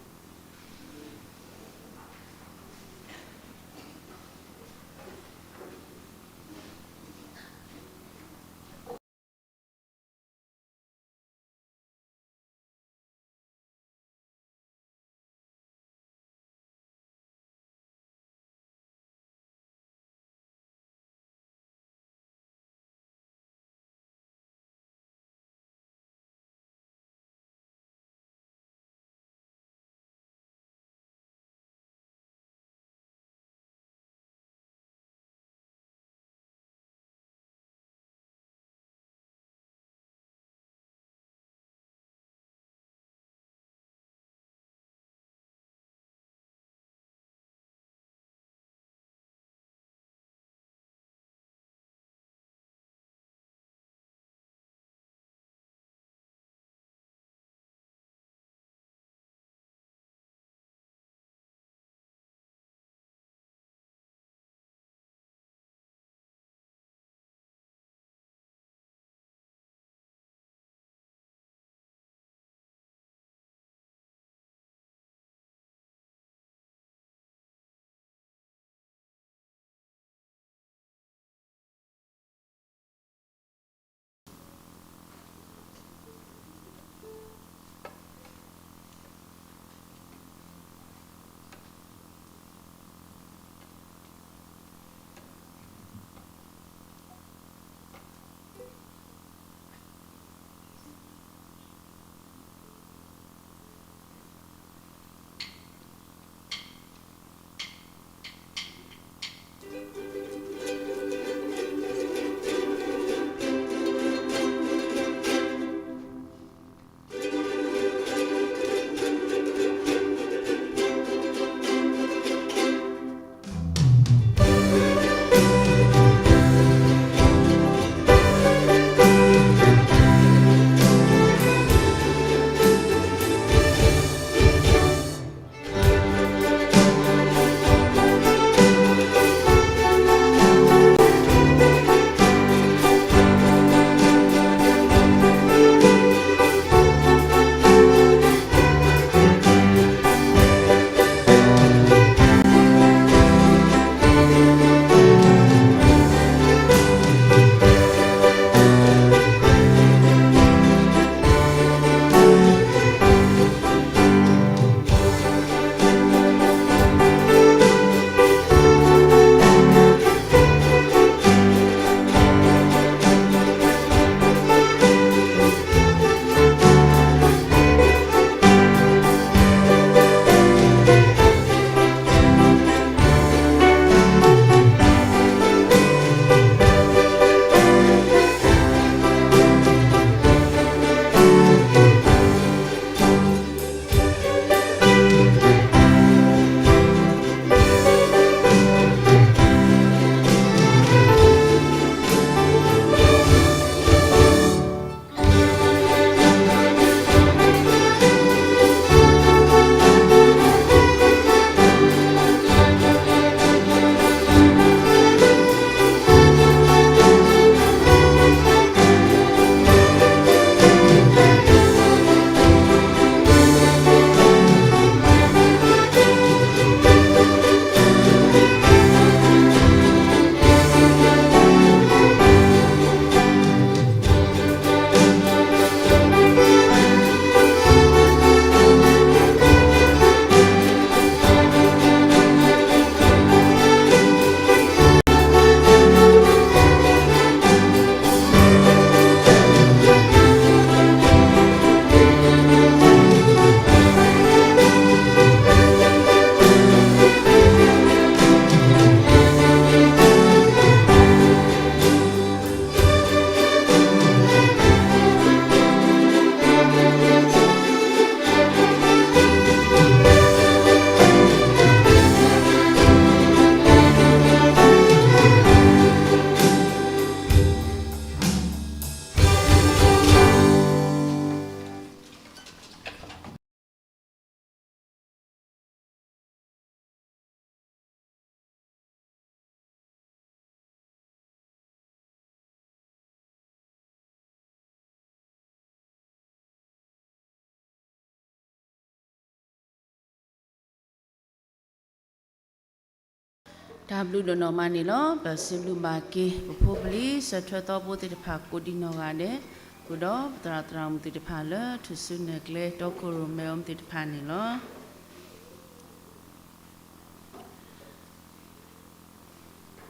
တၢ်ဘျုးဒိၣ်နီၢ်မးန့ၣ်လီၤ. ပစံးဘျုးဘၣ်က့ၤ ပဖိပလံၤ စၢၤထွဲသီဖိသ့ၣ်တဖၣ် ကိးဒံနီၢ်ဂၤဒဲး, ဃုာ်ဒီးပသရၣ်သရၣ်မုၣ်သ့ၣ်တဖၣ်လၢ ထူၣ်စုနဲၣ်ကျဲတီခိၣ်ရိၣ်မဲအီၤသ့ၣ်တဖၣ်န့ၣ်လီၤ.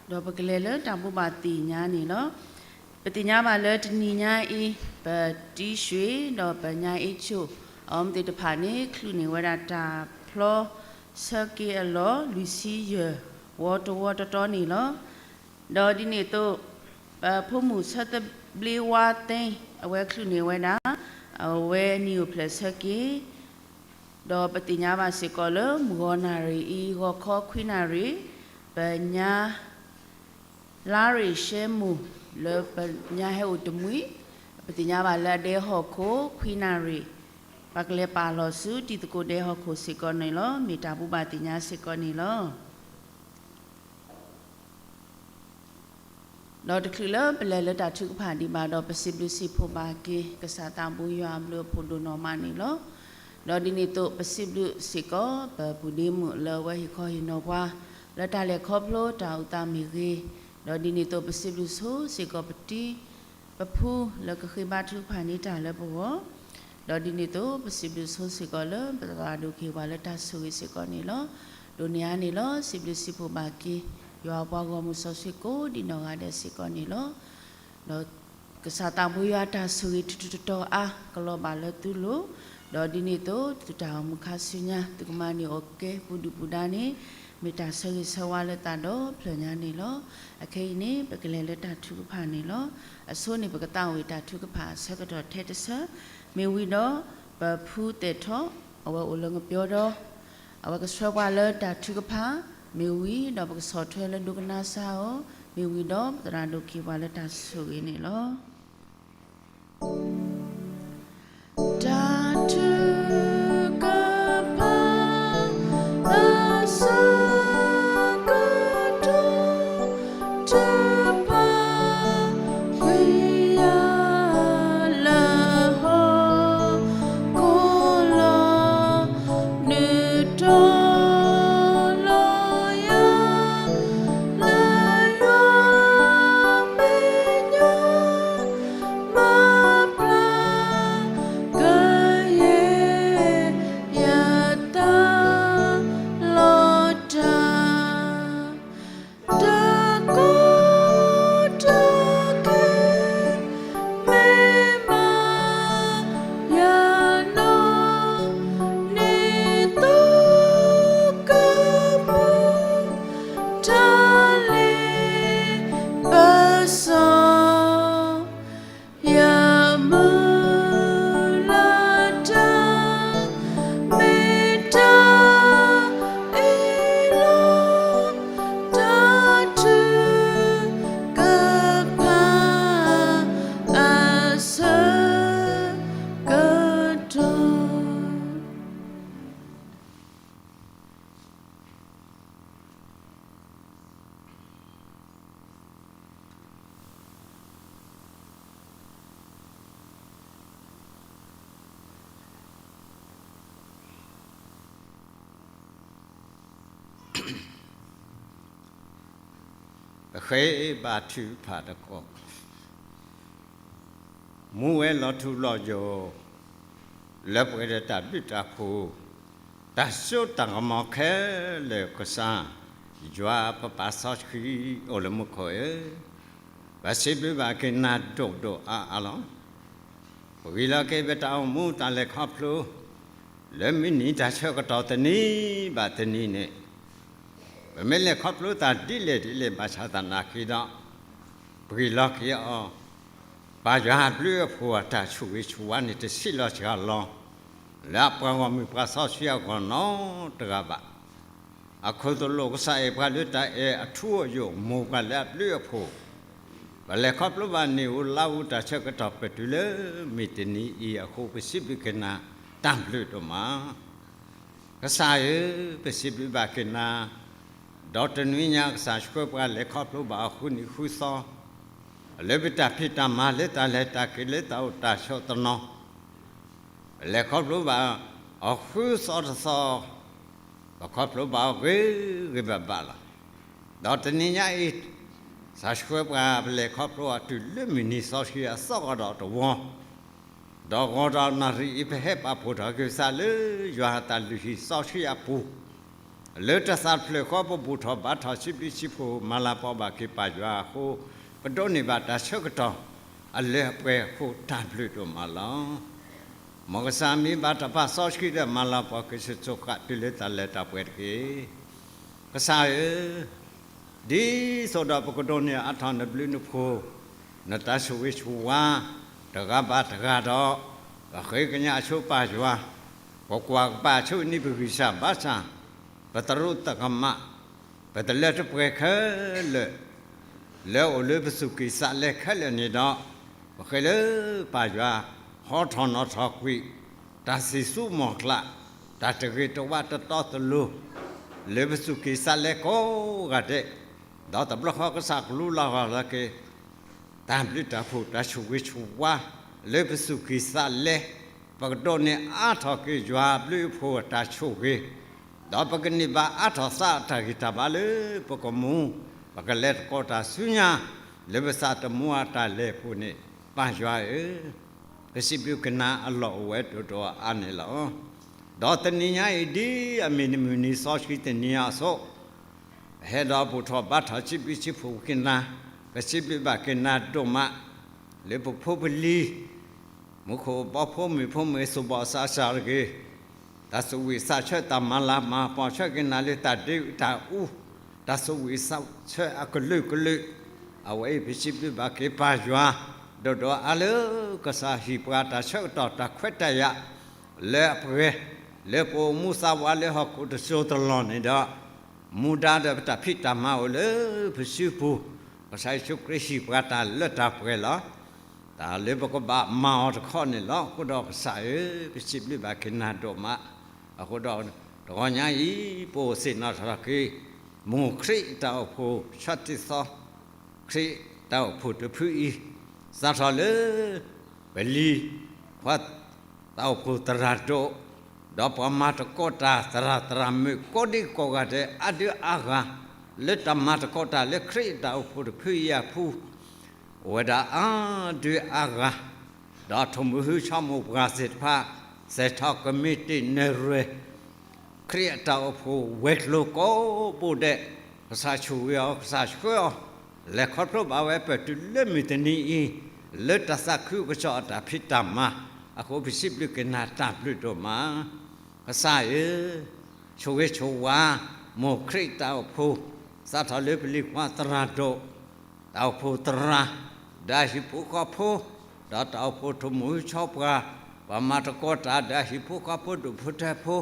ဒီးပကလဲၤလၢတၢ်ဘိးဘၣ်သ့ၣ်ညါန့ၣ်လီၤ. ပသ့ၣ်ညါဘၣ်လၢတနံၤညါအံၤ ပတံၢ်ရွှ့ၣ် ဒီးပညါအ့ၣ်ဆိၣ် အီၤမ့ၢ်သ့ၣ်တဖၣ်န့ၣ် ချုးန့ၢ်ဝဲဒၣ်တၢ်ဖျီဆၢက့ၤအလီၢ် လွံၢ်ဆံယဲၢ် ဝီတဝီတီတီန့ၣ်လီၤ. ဒီးဒ်န့ၣ်အသိး ပဖိမုၣ်ဆၢသဘျ့ဝါသ့ အဝဲချုးန့ၢ်ဝဲဒၣ် အဝဲနံၣ်အိၣ်ဖျဲၣ်ဆၢက့ၤ ဒီးပသ့ၣ်ညါဘၣ်စ့ၢ်ကီးလၢ မုၢ်ဂီၤနၣ်ရံၣ်အံၤ ဂီၤခီခွံနၣ်ရံၣ် ပညါ လါရ့ၣ်ရှဲမိၢ် လၢပညါဟဲအိၣ်တမှံၤ ပသ့ၣ်ညါဘၣ်လၢအဒဲဟီၣ်ခိၣ်ခွံနၣ်ရံၣ် ပကလဲၤပာ်လီၤဆူတံၤသကိးဒဲဟီၣ်ခိၣ်စ့ၢ်ကီးန့ၣ်လီၤ. မ့ၢ်တၢ်ဘိးဘၣ်သ့ၣ်ညါစ့ၢ်ကီးန့ၣ်လီၤ. ဒီးတချုးလၢပလဲၤလၢတၢ်ထုကဖၣ်ဒံးဘၣ်ဒီး ပစံးဘျုးစံးဖှိၣ်ဘၣ်က့ၤ ကစၢ်သးဘိယွၤအဘျုးအဖှိၣ်ဒိၣ်နီၢ်မးန့ၣ်လီၤ. ဒီးဒ်န့ၣ်အသိး ပစံးဘျုးစ့ၢ်ကီး ပပုၢ်ဒ့မုၣ်လၢအဝဲဟ့ၣ်ခီဟ့ၣ်နီၤပှၤ လၢတၢ်လဲၤခီဖျိတၢ်အိၣ်သးမ့ၢ်ဂ့ၤ, ဒီးဒ်န့ၣ်အသိး ပစံးဘျုးဆိစ့ၢ်ကီးပတံၤ ပဖုလၢကဃ့ဘါထုကဖၣ်န့ၢ်တၢ်လၢပဂီၢ်, ဒီးဒ်န့ၣ်အသိး ပစံးဘျုးဆိစ့ၢ်ကီးလၢ ပသရၣ်ဒိၣ်ကဟ့ၣ်ပှၤလၢတၢ်ဆိၣ်ဂ့ၤစ့ၢ်ကီးန့ၣ်လီၤ. ဒိးန့ၢ်အါန့ၣ်လီၤ. စံးဘျုးစံးဖှိၣ်ဘၣ်က့ၤ ယွၤအပှၤဂီၢ်မုၢ်စီဆှံကိးဒံနီၢ်ဂၤဒဲးစ့ၢ်ကီးန့ၣ်လီၤ. ဒီးကစၢ်သးဘိယွၤတၢ်ဆိၣ်ဂ့ၤတတီၤတီၤအါ ကလီၤဘၣ်လၢသုလိၤ, ဒီးဒ်န့ၣ်အသိး သုတၢ်အိၣ်မူခါဆူညါ သုကမၤန့ၢ်အီၣ်ကဲပူၤဒုၣ်ပူၤဒါန့ၣ် မ့ၢ်တၢ်ဆၢဂ့ၤဆၢဝါလၢသးဒီဖျၢၣ်ညါန့ၣ်လီၤ. အခဲအံၤန့ၣ် ပကလဲၤလၢတၢ်ထုကဖၣ်န့ၣ်လီၤ. အဆိန့ၣ် ပကသးဝံၣ်တၢ်ထုကဖၣ်အဆၢကတီၢ်ထဲတဆၢ, မ့ၢ်ဝံၤဒီး ပဖုသဲးထီၣ် အဝဲအိၣ်လၢငပျီဒီး အဝဲကဆှၢပှၤလၢတၢ်ထုကဖၣ်, မ့ၢ်ဝံၤဒီး ပကဆီၣ်ထွဲလၢဒိကနၣ်စၢ်အီၤ, မ့ၢ်ဝံၤဒီး ပသရၣ်ဒိၣ်ကဟ့ၣ်ပှၤလၢတၢ်ဆိၣ်ဂ့ၤန့ၣ်လီၤ. တၢ်ထုကဖၣ် အဆၢကတီၢ် တဖၣ်ကွံာ်ယၤလၢဟီၣ်ခိၣ်လီၤ, နုာ်တီၤလီၤယၤ လၢယွၤမဲာ်ညါ မၤပျၢ်ကယဲၢ် ယသးလီၤတၢ် တၢ်ကီတၢ်ခဲ မ့ၢ်မၤယၤနီၢ် နံၤသိကပူၤ တၢ်လ့ပစီ ယမုၢ်လၢ်တၢ် မ့ၢ်တၢ်အ့ၣ်လိာ် တၢ်ထုကဖၣ် အဆၢကတီၢ် ပဃ့ဘါထုကဖၣ်တက့ၢ်. မူဝဲလီၤထူလီၤယိာ် လၢပှဲၤဒီးတၢ်ဘျုးတၢ်ဖှိၣ် တၢ်စိတၢ်ကမီၤခဲလၢာ်ကစၢ် ယွၤပပၢ်စီဆှံအိၣ်လၢမူခိၣ်ဧၢ, ပစံးဘျုးဘၣ်က့ၤနၤဒိၣ်ဒိၣ်အါအါလီၤ. ပဂံၢ်လီၤက့ၤပတၢ်အိၣ်မူတၢ်လဲၤခီဖျိ လၢမုၢ်နံၤတၢ်ဆၢကတီၢ်တနံၤဘၣ်တနံၤန့ၣ် ပမ့ၢ်လဲၤခီဖျိသးဒ်လဲၣ်ဒ်လဲၣ်ဘၣ်ဆၣ်သနာ်က့ဒီး ပဂံၢ်လီၤက့ၤအီၤ ပၢ်ယွၤအဘျုးအဖှိၣ်အတၢ်ဆိၣ်ဂ့ၤဆိၣ်ဝါန့ၣ် တဆံးလီၤစှၤလီၤ လၢအပှၤဂီၢ်မုၢ်ပှၤစီဆှံအဂီၢ်နီတဂၤဘၣ်. အခိၣ်သလုးကစၢ်အဲၣ်ပှၤလၢတၢ်အဲၣ်အထူအယိာ် မိၢ်ပှၤလၢအဘျုးအဖှိၣ် ပလဲၤခီဖျိဘၣ်နံၣ်ဧိၤလါဧိၤတၢ်ဆၢကတီၢ်ပတုၤလၢမုၢ်တနံၤအံၤအဃိ ပစံးဘျုးက့ၤနၤတၢ်ဘျုးဒိၣ်မး. ကစၢ်ဧၢ, ပစံးဘျုးဘၣ်က့ၤနၤ, ဒီးတနွံညါကစၢ်ဆှၢပှၤလဲၤခီဖျိဘၣ်အဃုနံၤဃုသီ လၢပတၢ်ဖံးတၢ်မၤလၢတၢ်လဲၤတၢ်က့ၤလၢတၢ်အိၣ်တၢ်ဆိးတနီၤ ပလဲၤခီဖျိဘၣ်အီၤဃုသီတသီ, ပခီဖျိဘၣ်အီၤဂ့ၤဂ့ၤဘၣ်ဘၣ်လီၤ. ဒီးတနံၤညါအံၤ စးဆှၢပှၤပလဲၤခီဖျိအီၤတုၤလၢမုၢ်နံၤစီဆှံအသီကဒီးတဝီ, ဒီးဂီၤဒီးနၣ်ရံၣ်အံၤ ပဟဲပာ်ဖှိၣ်ထီၣ်က့ၤပသးလၢယွၤအတၢ်လုၢ်ဟံၣ်စီဆှံအပူၤ, လၢတၢ်သးတဖျၢၣ်ဃီ ပဘူၣ်ထီၣ်ဘါထီၣ်စံးဘျုးစံးဖှိၣ် မၤလၤကပီၤဘၣ်က့ၤပၢ်ယွၤအဃိ, ပဒိးန့ၢ်ဘၣ်တၢ်ဆၢကတီၢ် အလၢအပှဲၤအဃိ တၢ်ဘျုးဒိၣ်မးလီၤ. မ်ကစၢ်မံၤဘၣ်တၢ်ပာ်စီဆှံဒီး မၤလၤကပီၤက့ၤ ဆၢကတီၢ်ဃာ်တုၤလၢတၢ်လၢတၢ်ပှဲၤတက့ၢ်. ကစၢ်ဧၢ, ဒ်သိးဒီးပကဒိးန့ၢ်အါထီၣ်နဘျုးနဖှိၣ်, နတၢ်ဆိၣ်ဂ့ၤဆိၣ်ဝါ, တဂၤဘၣ်တဂၤဒီး, ပဃ့ကညးဆိပၢ်ယွၤ, ပကွၢ်ကပာ်ဆိနံၤပဂံၢ်စၢ်ဘါစၢ်, ပသရူးသကမး, ပတလၢတပှဲၤခဲလၢာ် လၢအအိၣ်လၢပသူၣ်ကံၢ်သးလဲခဲလၢာ်န့ၣ်ဒီး, ပဃ့လၢပၢ်ယွၤ ဟီထီၣ်နီၤထီၣ်ကွံာ်, တၢ်စံၣ်စိၤမီၤကျၢ်, တၢ်တဂ့ၤတဝါတတီတလိၤ, လၢပသူၣ်ကံၢ်သးလဲကိးဂၤဒဲး, ဒီးတဘျီဃီကစၢ်ကလူလီၤဂာ်လၢက့ၤ တၢ်ဘျုးတၢ်ဖှိၣ်တၢ်ဆိၣ်ဂ့ၤဆိၣ်ဝါ လၢပသူၣ်ကံၢ်သးလဲ, ပကဒိးန့ၢ်အါထီၣ်က့ၤယွၤအဘျုးအဖှိၣ်အတၢ်ဆိၣ်ဂ့ၤ, ဒီးပကန့ၢ်ဘၣ်အါထီၣ်သးအတၢ်ဂံၢ်တၢ်ဘါလၢပကမူ, ပကလဲၤသကိးတၢ်ဆူညါ, လၢပသးတမူအတၢ်လဲၤအပူၤန့ၣ်, ပၢ်ယွၤဧၢ, ပစံးဘျုးက့ၤနၤအလီၢ်အိၣ်ဝဲဒိၣ်ဒိၣ်အါအါန့ၣ်လီၤ. ဒီးတနံၤညါအံၤဒ်အမ့ၢ်မုၢ်နံၤစီဆှံတနံၤအသိး, ပဟဲဒီးဘူၣ်ထီၣ်ဘါထီၣ်စံးဘျုးစံးဖှိၣ်က့ၤနၤ, ပစံးဘျုးဘၣ်က့ၤနၤဒိၣ်မး, လၢပဖိပလံၤ မူခိၣ်ဘီဖိမုၣ်ဖိမုၣ် စိၢ်ဘီၣ်စးစၢ်တဂ့ၤ, တၢ်သူၣ်ဝံၣ်သးဆၢ တၢ်မၤလၤမၤကပီၤဆၢက့ၤနၤလၢတၢ်ဒ့တၢ်အူ, တၢ်သူၣ်ဝံၣ်သးဆၢအကလုာ်ကလုာ်, အဝဲအံၤပစံးဘျုးဘၣ်က့ၤပၢ်ယွၤ, ဒိၣ်ဒိၣ်အါလၢကစၢ်ဟ့ၣ်ပှၤတၢ်ဆၢကတီၢ်တၢ်ခွဲးတၢ်ယာ်, လၢအပှဲၤ, လၢပအိၣ်မူသးဝးလၢဟီၣ်ခိၣ်တစိၤတလီၢ်န့ၣ်ဒီး, မူဒါဒီးပတၢ်ဖံးတၢ်မၤအိၣ်လၢပစုပူၤ, ကစၢ်ယ့ၣ်ၡူးခရံာ်ဟ့ၣ်ပှၤတၢ်လၢတၢ်ပှဲၤလီၤ. တၢ်လၢပကဘၣ်မၤအီၤတခီန့ၣ်လီၤ. အဃိဒီးကစၢ်ဧၢ, ပစံးဘျုးဘၣ်က့ၤနၤဒိၣ်မး, အဃိဒီးတဂီၤညါအံၤ ပအိၣ်သ့ၣ်နီၣ်ထီၣ်က့ၤ, မ်ခရံာ်တၢ်အိၣ်ဖှိၣ် ဆၢထံသီ, ခရံာ်တၢ်အိၣ်ဖှိၣ်တဖုအံၤ, စးထီၣ်လၢ ပလံၤခွါ တၢ်အိၣ်ဖှိၣ်သရၣ်ဒိၣ်, ဒီးပှၤမၤသကိးတၢ်သရၣ်သရၣ်မုၣ်ကိးဒံကိးဂၤဒဲး အါဒုအါဂၤ, လၢတၢ်မၤသကိးတၢ်လၢခရံာ်အတၢ်အိၣ်ဖှိၣ်တဖုအံၤအပူၤ, အိၣ်ဝဲဒၣ်အါဒုအါဂၤ, ဒီးထိၣ်မုၢ်ဟုဆီမိၢ်ပှၢ်သ့ၣ်တဖၣ်, စဲးထီၣ်ကမံးတံာ်နဲၣ်ရွဲၣ် ခရံာ်အတၢ်အိၣ်ဖှိၣ်ဝဲၤကျိၤကိးဘိဒဲး, ကစၢ်ဆိၣ်ဂ့ၤအီၤ ကစၢ်ဆှၢအီၤ, လဲၤခီဖျိဘၣ်ဝဲပတုၤလၢမုၢ်တနံၤအံၤ, လၢတၢ်သးခုကစီၣ်အတၢ်ဖံးတၢ်မၤ, အဃိပစံးဘျုးက့ၤနၤတၢ်ဘျုးဒိၣ်မး. ကစၢ်ဧၢ, ဆိၣ်ဂ့ၤဆိၣ်ဝါ, မ်ခရံာ်တၢ်အိၣ်ဖှိၣ်, စးထီၣ်လၢပလံၤခွါသရၣ်ဒိၣ်, တၢ်အိၣ်ဖှိၣ်သရၣ်, ဒီးအဟံၣ်ဖိဃီဖိ, ဒီးတၢ်အိၣ်ဖှိၣ်ထိၣ်မုၢ်ဟုဆီပှၢ်, ပှၤမၤသကိးတၢ် ဒီးအဟံၣ်ဖိဃီဖိဒူၣ်ဖိထၢဖိ,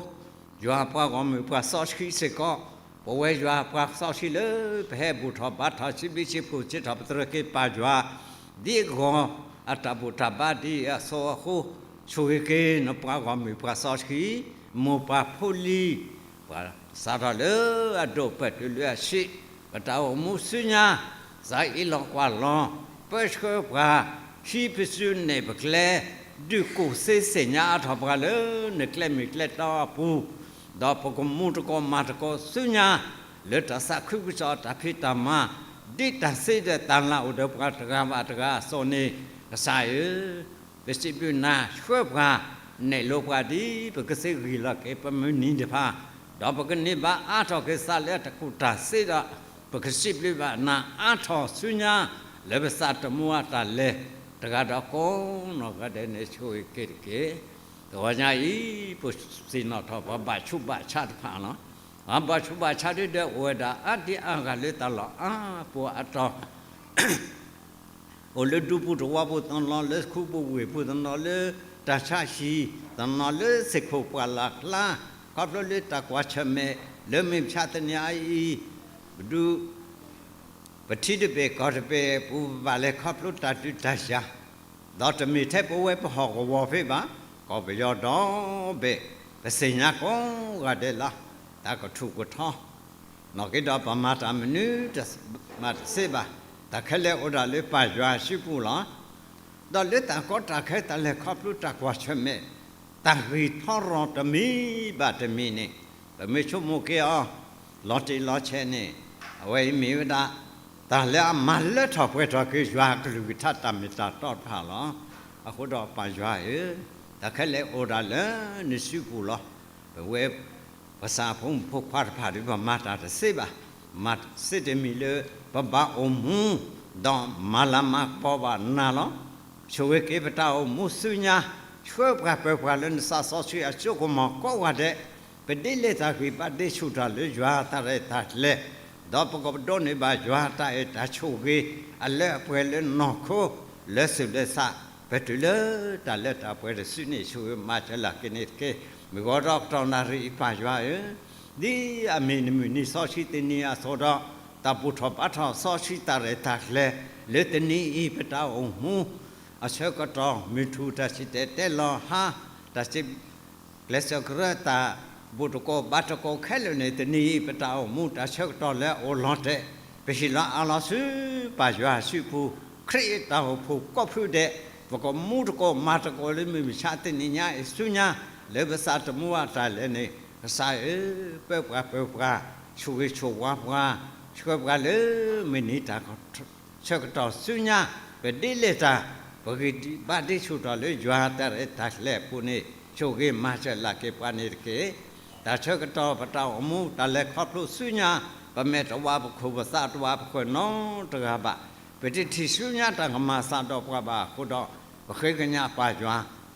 ယွၤပှၤဂီၢ်မုၢ်ပှၤစီဆှံစ့ၢ်ကီး, ပဝဲယွၤပှၤစီဆှံလၢပဟဲဘူၣ်ထီၣ်ဘါထီၣ်စံးဘျုးစံးဖှိၣ် စံးထီၣ်ပတြၢၤက့ၤပၢ်ယွၤ, ဒ်အဂီၢ်အတၢ်ဘူၣ်တၢ်ဘါဒ်အံၤအသိးအဃိ, ဆိၣ်ဂ့ၤက့ၤနပှၤဂီၢ်မုၢ်ပှၤစီဆှံ, မိၢ်ပၢ်ဖိလံၤ, ပှၤစးထီၣ်လၢအဒိၣ်ပၢၢ်တုၤလၢအဆံး, ပတၢ်အိၣ်မူဆူညါ, သးအ့ၣ်လီၤကွၢ်လီၤ, ပၢဆှၢပှၤ, ဟံးပစုနဲၣ်ပကျဲ, ဒုးကူၣ်သ့သ့ၣ်ညါအါထီၣ်ပှၤလၢနကျဲမုၢ်ကျဲတီအပူၤ, ဒီးပကမူတကိးမၤတကိးဆူညါ, လၢတၢ်သးခုကစီၣ်အတၢ်ဖံးတၢ်မၤ, ဒ်တၢ်စ့ဒီးတၢ်လၤအိၣ်ဒီးပှၤတဂၤဘၣ်တဂၤအသိးန့ၣ်, ကစၢ်ဧၢ, ပစံးဘျုးနၤဆှၢပှၤ, နဲၣ်လိပှၤဒ်ပကသ့ဂံၢ်လီၤက့ၤပမုၢ်နံၤတဖၣ်, ဒီးပကန့ၢ်ဘၣ်အါထီၣ်က့ၤသးလၢတၢ်ကူၣ်တၢ်သ့ဒီး, ပကစံးဘျုးဘၣ်နၤအါထီၣ်ဆူညါ, လၢပသးတမူအတၢ်လဲၤ, တဂၤဒီးကိးနီၢ်ဂၤဒဲးန့ၣ်ဆိၣ်ဂ့ၤက့ၤတက့ၢ်. တဂီၤညါအံၤ, ပသ့ၣ်နီၣ်ထီၣ်ပှၤဘၣ်ဆူးဘၣ်ဆါတဖၣ်လီၤ. ပှၤဘၣ်ဆူးဘၣ်ဆါဒ်ဒီးအိၣ်ဝဲဒၣ်အါဒံအါဂၤလၢတၢ်လီၢ်အါပူၤအတီၢ် အိၣ်လၢဒူပူၤသဝီပူၤတနီၤ, လၢခူပူၤဝ့ၢ်ပူၤတနီၤ, လၢတၢ်ဆါဟံၣ်တနီၤ, လၢသ့ၣ်ခိၣ်ပှၢ်လၢ်ကျါ, ခီဖျိလၢတၢ်ကွၢ်ဆၢၣ်မဲာ်, လၢမုၢ်မဆါတနံၤအံၤ, ပဒူ ပထံတဘ့ၣ်ကီၢ်တဘ့ၣ်ပူၤ ပဘၣ်လဲၤခီဖျိတၢ်ဒုးတၢ်ယၤ, ဒီးတမ့ၢ်ထဲပဝဲပဟီၣ်ကဝီၤဖဲဘၣ်, ကီၢ်ပယီၤဒီဘ့ၣ်, ပသ့ၣ်ညါကိးဂၤဒဲးလီၤ. တၢ်ကထူၣ်ကထီ, နီၢ်က့ဒီးပမၤတၢ်မနုၤတမၤတသ့ဘၣ်, တၢ်ခဲလၢာ်အိၣ်ဒၣ်လၢပၢ်ယွၤအစုပူၤလီၤ. ဒီးလၢတၢ်ကီတၢ်ခဲ တၢ်လဲၤခီဖျိတၢ်ကွၢ်ဆၢၣ်မဲာ်, တၢ်ဂံၢ်ထီရီၤတမံၤဘၣ်တမံၤန့ၣ်, ပမ့ၢ်ဆိကမိၣ်က့ၤအီၤ လီၤတံၢ်လီၤဆဲးန့ၣ် အဝဲအံၤမ့ၢ်ဝဲဒၣ် တၢ်လၢအမၤလၢထီၣ်ပှဲၤထီၣ်က့ၤယွၤအကလုၢ်ကထါတၢ်မ့ၢ်တၢ်တီတဖၣ်လီၤ. အဃိဒီးပၢ်ယွၤဧၢ, တၢ်ခဲလၢာ်အိၣ်ဒၣ်လၢနစုပူၤလီၤ. ပဝဲ ပစၢ်ဖိမုၣ်ဖိခွါတဖၣ်ဒီး ပမၤတၢ်တသ့ဘၣ်. မၤစ့တမံၤလၢ ပဘၣ်အိၣ်မူ ဒီးမၤလၤမၤကပီၤဘၣ်နၤလီၤ. ဆိၣ်ဂ့ၤက့ၤပတၢ်အိၣ်မူဆူညါ, ဆှၢပှၤပၢၤပှၤလၢနသးစီဆှံအစိကမီၤကိးဂၤဒဲး, ပဒ်လဲၣ်တၢ်ဂံၢ်ဘါဒ့ဆူၣ်တၢ်လၢယွၤအတၢ်ရဲၣ်တၢ်ကျဲၤ, ဒီးပကပဒိးန့ၢ်ဘၣ်ယွၤအတၢ်အဲၣ်တၢ်ဆိၣ်ဂ့ၤ အလၢအပှဲၤလၢနီၢ်ခိ လၢသူၣ်လၢသး, ပတုၤလၢတၢ်လၢတၢ်ပှဲၤတစုန့ၣ် ဆိၣ်ဂ့ၤမၤစၢၤလၢ်က့ၤန့ၣ်တက့ၢ်. မုၢ်ဂီၤဒီးကတီၢ်နၣ်ရံၣ်အံၤပၢ်ယွၤဧၢ, ဒ်အမ့ၢ်နမုၢ်နံၤစီဆှံတနံၤအသိးဒီး, တၢ်ဘူၣ်ထီၣ်ဘါထီၣ်စီဆှံတၢ်ရဲၣ်တၢ်ကျဲၤ လၢတနံၤအံၤ ပတၢ်အိၣ်မူ အဆၢကတီၢ် မုၢ်ထူၣ်တၢ်စံၣ်တဲၤတဲလီၤဟါ, တၢ်စံၣ် ကျဲးစၢးကရၢတၢ် ဘူၣ်တကိးဘါတကိးခဲလၢာ်န့ၣ် တနံၤအံၤ ပတၢ်အိၣ်မူတၢ်ဆၢကတီၢ်လၢအအိၣ်လီၤတဲာ်, ပဟ့ၣ်လီၤအးလီၤဆူပၢ်ယွၤအစုပူၤ, ခရံာ်အတၢ်အိၣ်ဖှိၣ်ကိးဖုဒဲး, ပကမူတကိးမၤတကိးလၢမုၢ်မဆါတနံၤညါအံၤဆူညါ, လၢပသးတမူအတၢ်လဲၤန့ၣ်, ကစၢ်ဧၢ, ပၢပှၤပၢၤပှၤ, ဆိၣ်ဂ့ၤဆိၣ်ဝါပှၤ, ဆှၢပှၤလၢမုၢ်နံၤတၢ် ဆၢကတီၢ်ဆူညါ, ပဒ်လဲၣ်တၢ် ပဂံၢ်ဘါဒ့ဆူၣ်ထီၣ်လၢယွၤအတၢ်ရဲၣ်တၢ်ကျဲၤအပူၤန့ၣ်, ဆိၣ်ဂ့ၤမၤစၢၤလၢ်က့ၤပှၤန့ၣ်တက့ၢ်. တၢ်ဆၢကတီၢ်ပတၢ်အိၣ်မူတၢ်လဲၤခီဖျိဆူညါ, ပမဲာ်တဝါပခိၣ်ပသးတဝါပဃၢၤနီတဂၤဘၣ်, ပတထံၣ်ဆူညါတၢ်ကမၤသးဒီးပှၤဘၣ်အဃိဒီး, ပဃ့ကညးပၢ်ယွၤ,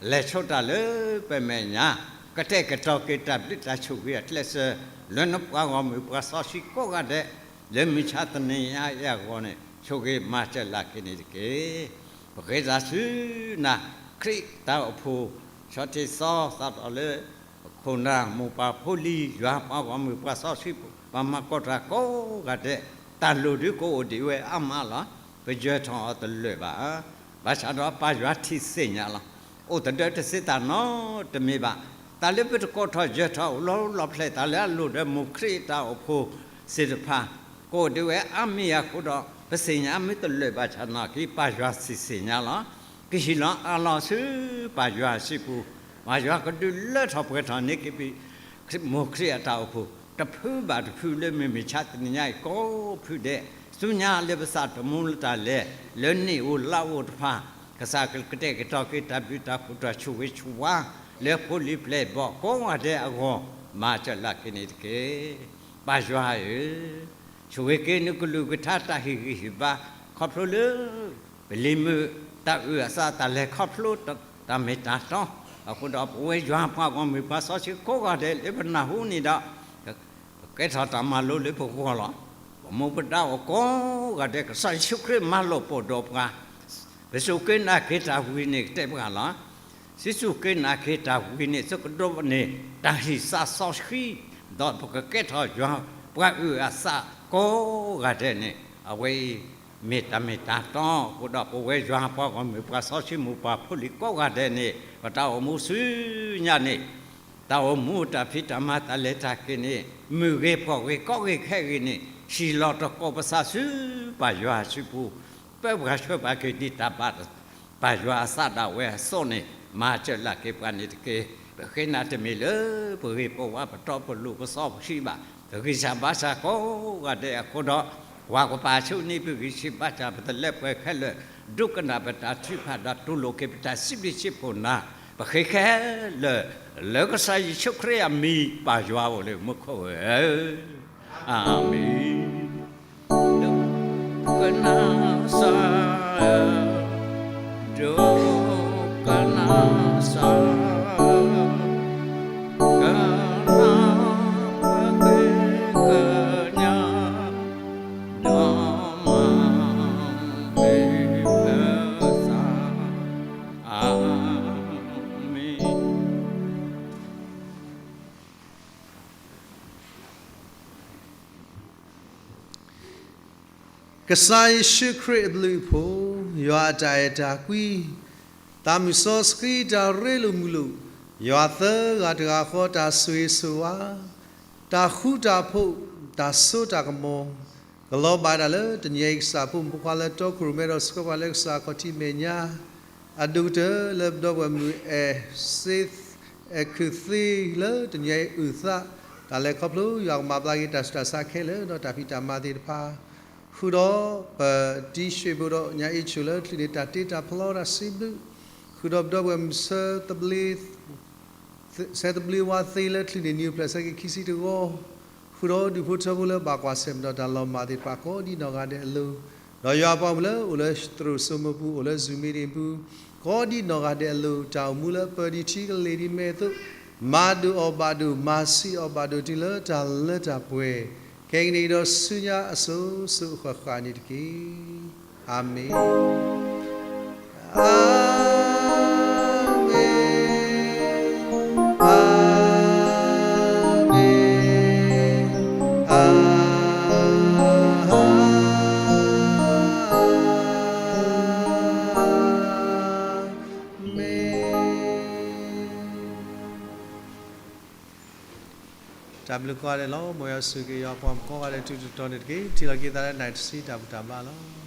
လဲၤဆိတၢ်လၢပမဲာ်ညါ, ကတဲာ်ကတီၤက့ၤတၢ်ဘျုးတၢ်ဆိၣ်ဂ့ၤအကျဲးစၢး, လၢနပှၤဂီၢ်မုၢ်ပှၤစီဆှံကိးဂၤဒဲး လၢမုၢ်ဆါတနံၤညါအံၤအဂီၢ်န့ၣ် ဆိၣ်ဂ့ၤမၤစၢၤလၢ်က့ၤန့ၣ်တက့ၢ်. ပဃ့သးဆူနၤ, ခရံာ်တၢ်အိၣ်ဖှိၣ်, ဆီထံသီသးတီၢ်လၢ ခိၣ်နၢ်မိၢ်ပၢ်ဖိလံၤ ယွၤပှၤဂီၢ်မုၢ်ပှၤစီဆှံ ပှၤမၤကီၢ်တၢ်ကိးဂၤဒဲး, တၢ်လိၣ်ဒုကအိၣ်ဒံးဝဲအါမးလီၤ. ပယၢၤထီၣ်အီၤတလၢာ်ဘၣ်. ဘၣ်ဆၣ်ဒီးပၢ်ယွၤထံၣ်သ့ၣ်ညါလီၤ. အိၣ်သဒၢတသ့တၢ်နီတမံၤဘၣ်. တၢ်လၢပတကိးထီၣ်ယၢၤထီၣ်အိၣ်လီၤလီၤဖျဲၣ် တၢ်လၢအလိၣ်ဒီးမိၢ်ခရံာ်တၢ်အိၣ်ဖှိၣ်သ့ၣ်တဖၣ် ကအိၣ်ဒံးဝဲအါမံၤအဃိဒီး ပသ့ၣ်ညါမ့ၢ်တလၢာ်ဘၣ်ဆၣ်နာ်က့ ပၢ်ယွၤထံၣ်သ့ၣ်ညါလီၤ. ကဟ့ၣ်လီၤအးလီၤဆူပၢ်ယွၤအစုပူၤ, ပၢ်ယွၤကဒုးလၢထီၣ်ပှဲၤထီၣ်န့ၢ်က့ၤ မိၢ်ခရံာ်အတၢ်အိၣ်ဖှိၣ် တဖုဘၣ်တဖုလၢမုၢ်မဆါတနံၤညါအံၤကိးဖုဒဲး, ဆူညါလၢပသးတမူလၢတၢ်လဲၤ လၢနံၣ်ဧိၤလါဧိၤတဖၣ်, ကစၢ်ကကတဲာ်ကတီၤက့ၤတၢ်ဘျုးတၢ်ဖှိၣ်တၢ်ဆိၣ်ဂ့ၤဆိၣ်ဝါ လၢဖိလံၤပျဲၢ်ဘီၣ်ကိးဂၤဒဲးအဂီၢ်, မၤစၢၤလၢ်က့ၤန့ၣ်တက့ၢ်. ပၢ်ယွၤဧၢ, ဆိၣ်ဂ့ၤက့ၤနကလုၢ်ကထါတၢ်ဟ့ၣ်ဂံၢ်ဟ့ၣ်ဘါ ခီဖျိလၢ ပလံၤမုာ်တၢ်အုၣ်အသးတၢ်လဲၤခီဖျိတၢ်မ့ၢ်တၢ်တီ, အဃိဒီးပဝဲယွၤပှၤဂီၢ်မုၢ်ပှၤစီဆှံကိးဂၤဒဲးလၢပနၢ်ဟူန့ၣ်ဒီး ပကဲထီၣ်တၢ်မၤလိလၢပဂီၢ်လီၤ. ပမူပဒါအိၣ်ကိးဂၤဒဲး ကစၢ်ယ့ၣ်ၡူးခရံာ်မၤလိာ်ပိာ်ဒိၣ်ပှၤ, ပစူၢ်က့ၤနာ်က့ၤတၢ်ဝံၤန့ၣ်ကတဲဘၣ်လီၤ. စံးစူၢ်က့ၤနာ်က့ၤတၢ်ဝံၤန့ၣ် သုကဒိးန့ၢ် တၢ်ဟံၣ်သးစီဆှံ, ဒီးပကကဲထီၣ်ယွၤပှၤအုၣ်အသးကိးဂၤဒဲးန့ၣ် အဝဲအံၤ မ့ၢ်တၢ်မ့ၢ်တၢ်တီ, အဃိဒီးပဝဲယွၤပှၤဂီၢ်မုၢ်ပှၤစီဆှံမိၢ်ပၢ်ဖိလံၤကိးဂၤဒဲးန့ၣ် ပတၢ်အိၣ်မူဆူညါန့ၣ် တၢ်အိၣ်မူတၢ်ဖံးတၢ်မၤတၢ်လဲၤတၢ်က့ၤန့ၣ် မုၢ်ဂ့ၤဖှီၣ်ဂ့ၤကီဂ့ၤခဲဂ့ၤန့ၣ် ဟံၣ်လီၤတကိးပသးဆူပၢ်ယွၤအစုပူၤ, ပၢပှၤဆှၢပှၤက့ၤဒ်တၢ်ဘၣ် ပၢ်ယွၤအသးဒၣ်ဝဲအသိးန့ၣ် မၤစၢၤလၢ်က့ၤပှၤန့ၣ်တက့ၢ်. ပဃ့နၤတမ့ၢ်လၢပဂ့ၤပဝါပတီပလိၤပစီပဆှံဘၣ်, ပဂံၢ်စၢ်ဘါစၢ်ကိးဂၤဒဲးအဃိဒီး ကွၢ်ကပၤဆူန့ၣ် ပဂံၢ်ဆံးဘါစၢ်ပတလၢပှဲၤခဲလၢာ်, ဒိကနၣ်ပတၢ်ထုကဖၣ်ဒီးတူၢ်လိာ်က့ၤပတၢ်စံးဘျုးစံးဖှိၣ်နၤ, ပဃ့ခဲလၢာ် လၢကစၢ်ယ့ၣ်ၡူးခရံာ်အမံၤ ပၢ်ယွၤအိၣ်လၢမူခိၣ်ဧၢ, အၤမ့ၣ်. ဒိကနၣ်စၢ်ဧၢ, ဒိကနၣ်စၢ်ဧၢ, ကနၣ်ပဃ့ကညး, ဒီးမၤပဃ့ပသး, အၤမ့ၣ်. ကစၢ်ယ့ၣ်ၡူးခရံာ်အဘျုးအဖှိၣ်, ယွၤအတၢ်အဲၣ်တၢ်ကွံ, သးမုၢ်စီဆှံတၢ်ရ့လိာ်မုာ်လိာ်, ယွၤသၢဂၤတဂၤဃီတၢ်ဆိၣ်ဂ့ၤဆိၣ်ဝါ, တၢ်ဃူတၢ်ဖိး, တၢ်စိတၢ်ကမီၤ, ကလီၤဘၣ်ဒၣ်လၢတနံၤအံၤကစၢ်ဖိမုၣ်ဖိခွါလၢတီခိၣ်ရိၣ်မဲဒီး ဆှၢပှၤလၢကစၢ်ခီၣ်ထံးမဲာ်ညါ အဒိၣ်ကတၢၢ်လၢပဒီပုၢ်ဝဲၢ်မုၢ်အဲၣ်သ့, အဲၣ်ခုးသ့လၢတနံၤအံၤအုၣ်သး, တၢ် တၢ်လဲၤခီဖျိယွၤကမၤဘျါက့ၤတၢ်ဆူးတၢ်ဆါခဲလၢာ် ဒီးတၢ်ဖံးတၢ်မၤသ့ၣ်တဖၣ် ဃုာ်ဒီးပတံၤၡ့ၣ်ဖိဒီးညၣ်အ့ၣ်ဆူၣ်လၢချုးန့ၢ်တၢ်တ့တၢ်ဖျီတၢ်စံးဘျုး, ဃုာ်ဒီးပဒီပုၢ်ဝဲၢ်မုၣ်ဆၢ ဆဲသဘျ့ဝါသ့လၢချုးန့ၢ်နံၣ်အိၣ်ဖျဲၣ်ဆၢက့ၤခံဆံတဂီၤ, ဃုာ်ဒီးဒူၣ်ဖိထၢဖိလၢဘၣ်ကွၢ်ဆၢၣ်မဲာ်ဒီးတၢ်လီၤမၢ်သ့ၣ်တဖၣ်ကိးဒံးနီၢ်ဂၤဒဲးအလိၤ, ဒီးယွၤပှၤမုၣ်လၢအိၣ်လၢသရိာ်စိမိၢ်ပူၤ အိၣ်လၢ Zoom meeting ပူၤ ကိးဒံးနီၢ်ဂၤဒဲးအလိၤ တၢ်အိၣ်မူလၢအပၢၢ်ဒံးထံကလ့ၤဒံးမဲာ်အသိး မၤဒိၣ်အီၣ်ဘၣ်ဒိၣ် မၤဆံးအီၣ်ဘၣ်ဒိၣ်တုၤလၢတၢ်လၢတၢ်ပှဲၤ ခဲကနံၣ်အံၤဒီးဆူညါအစိၤစိၤအဃၣ်ဃၣ်န့ၣ်တက့ၢ်. အၤမ့ၣ်, အၤမ့ၣ်, အၤမ့ၣ်, အၤမ့ၣ်. တၢ်ဘျုးကိးဂၤဒဲးလီၤ. မ်ယွၤဆိၣ်ဂ့ၤက့ၤယွၤအပှၤကိးဂၤဒဲး တုၤတတီၤန့ၣ်တက့ၢ်. ထံၣ်လိာ်က့ၤသးလၢနၣ်ရံၣ်တဆံတၢ်ဘူၣ်တၢ်ဘါလီၤ.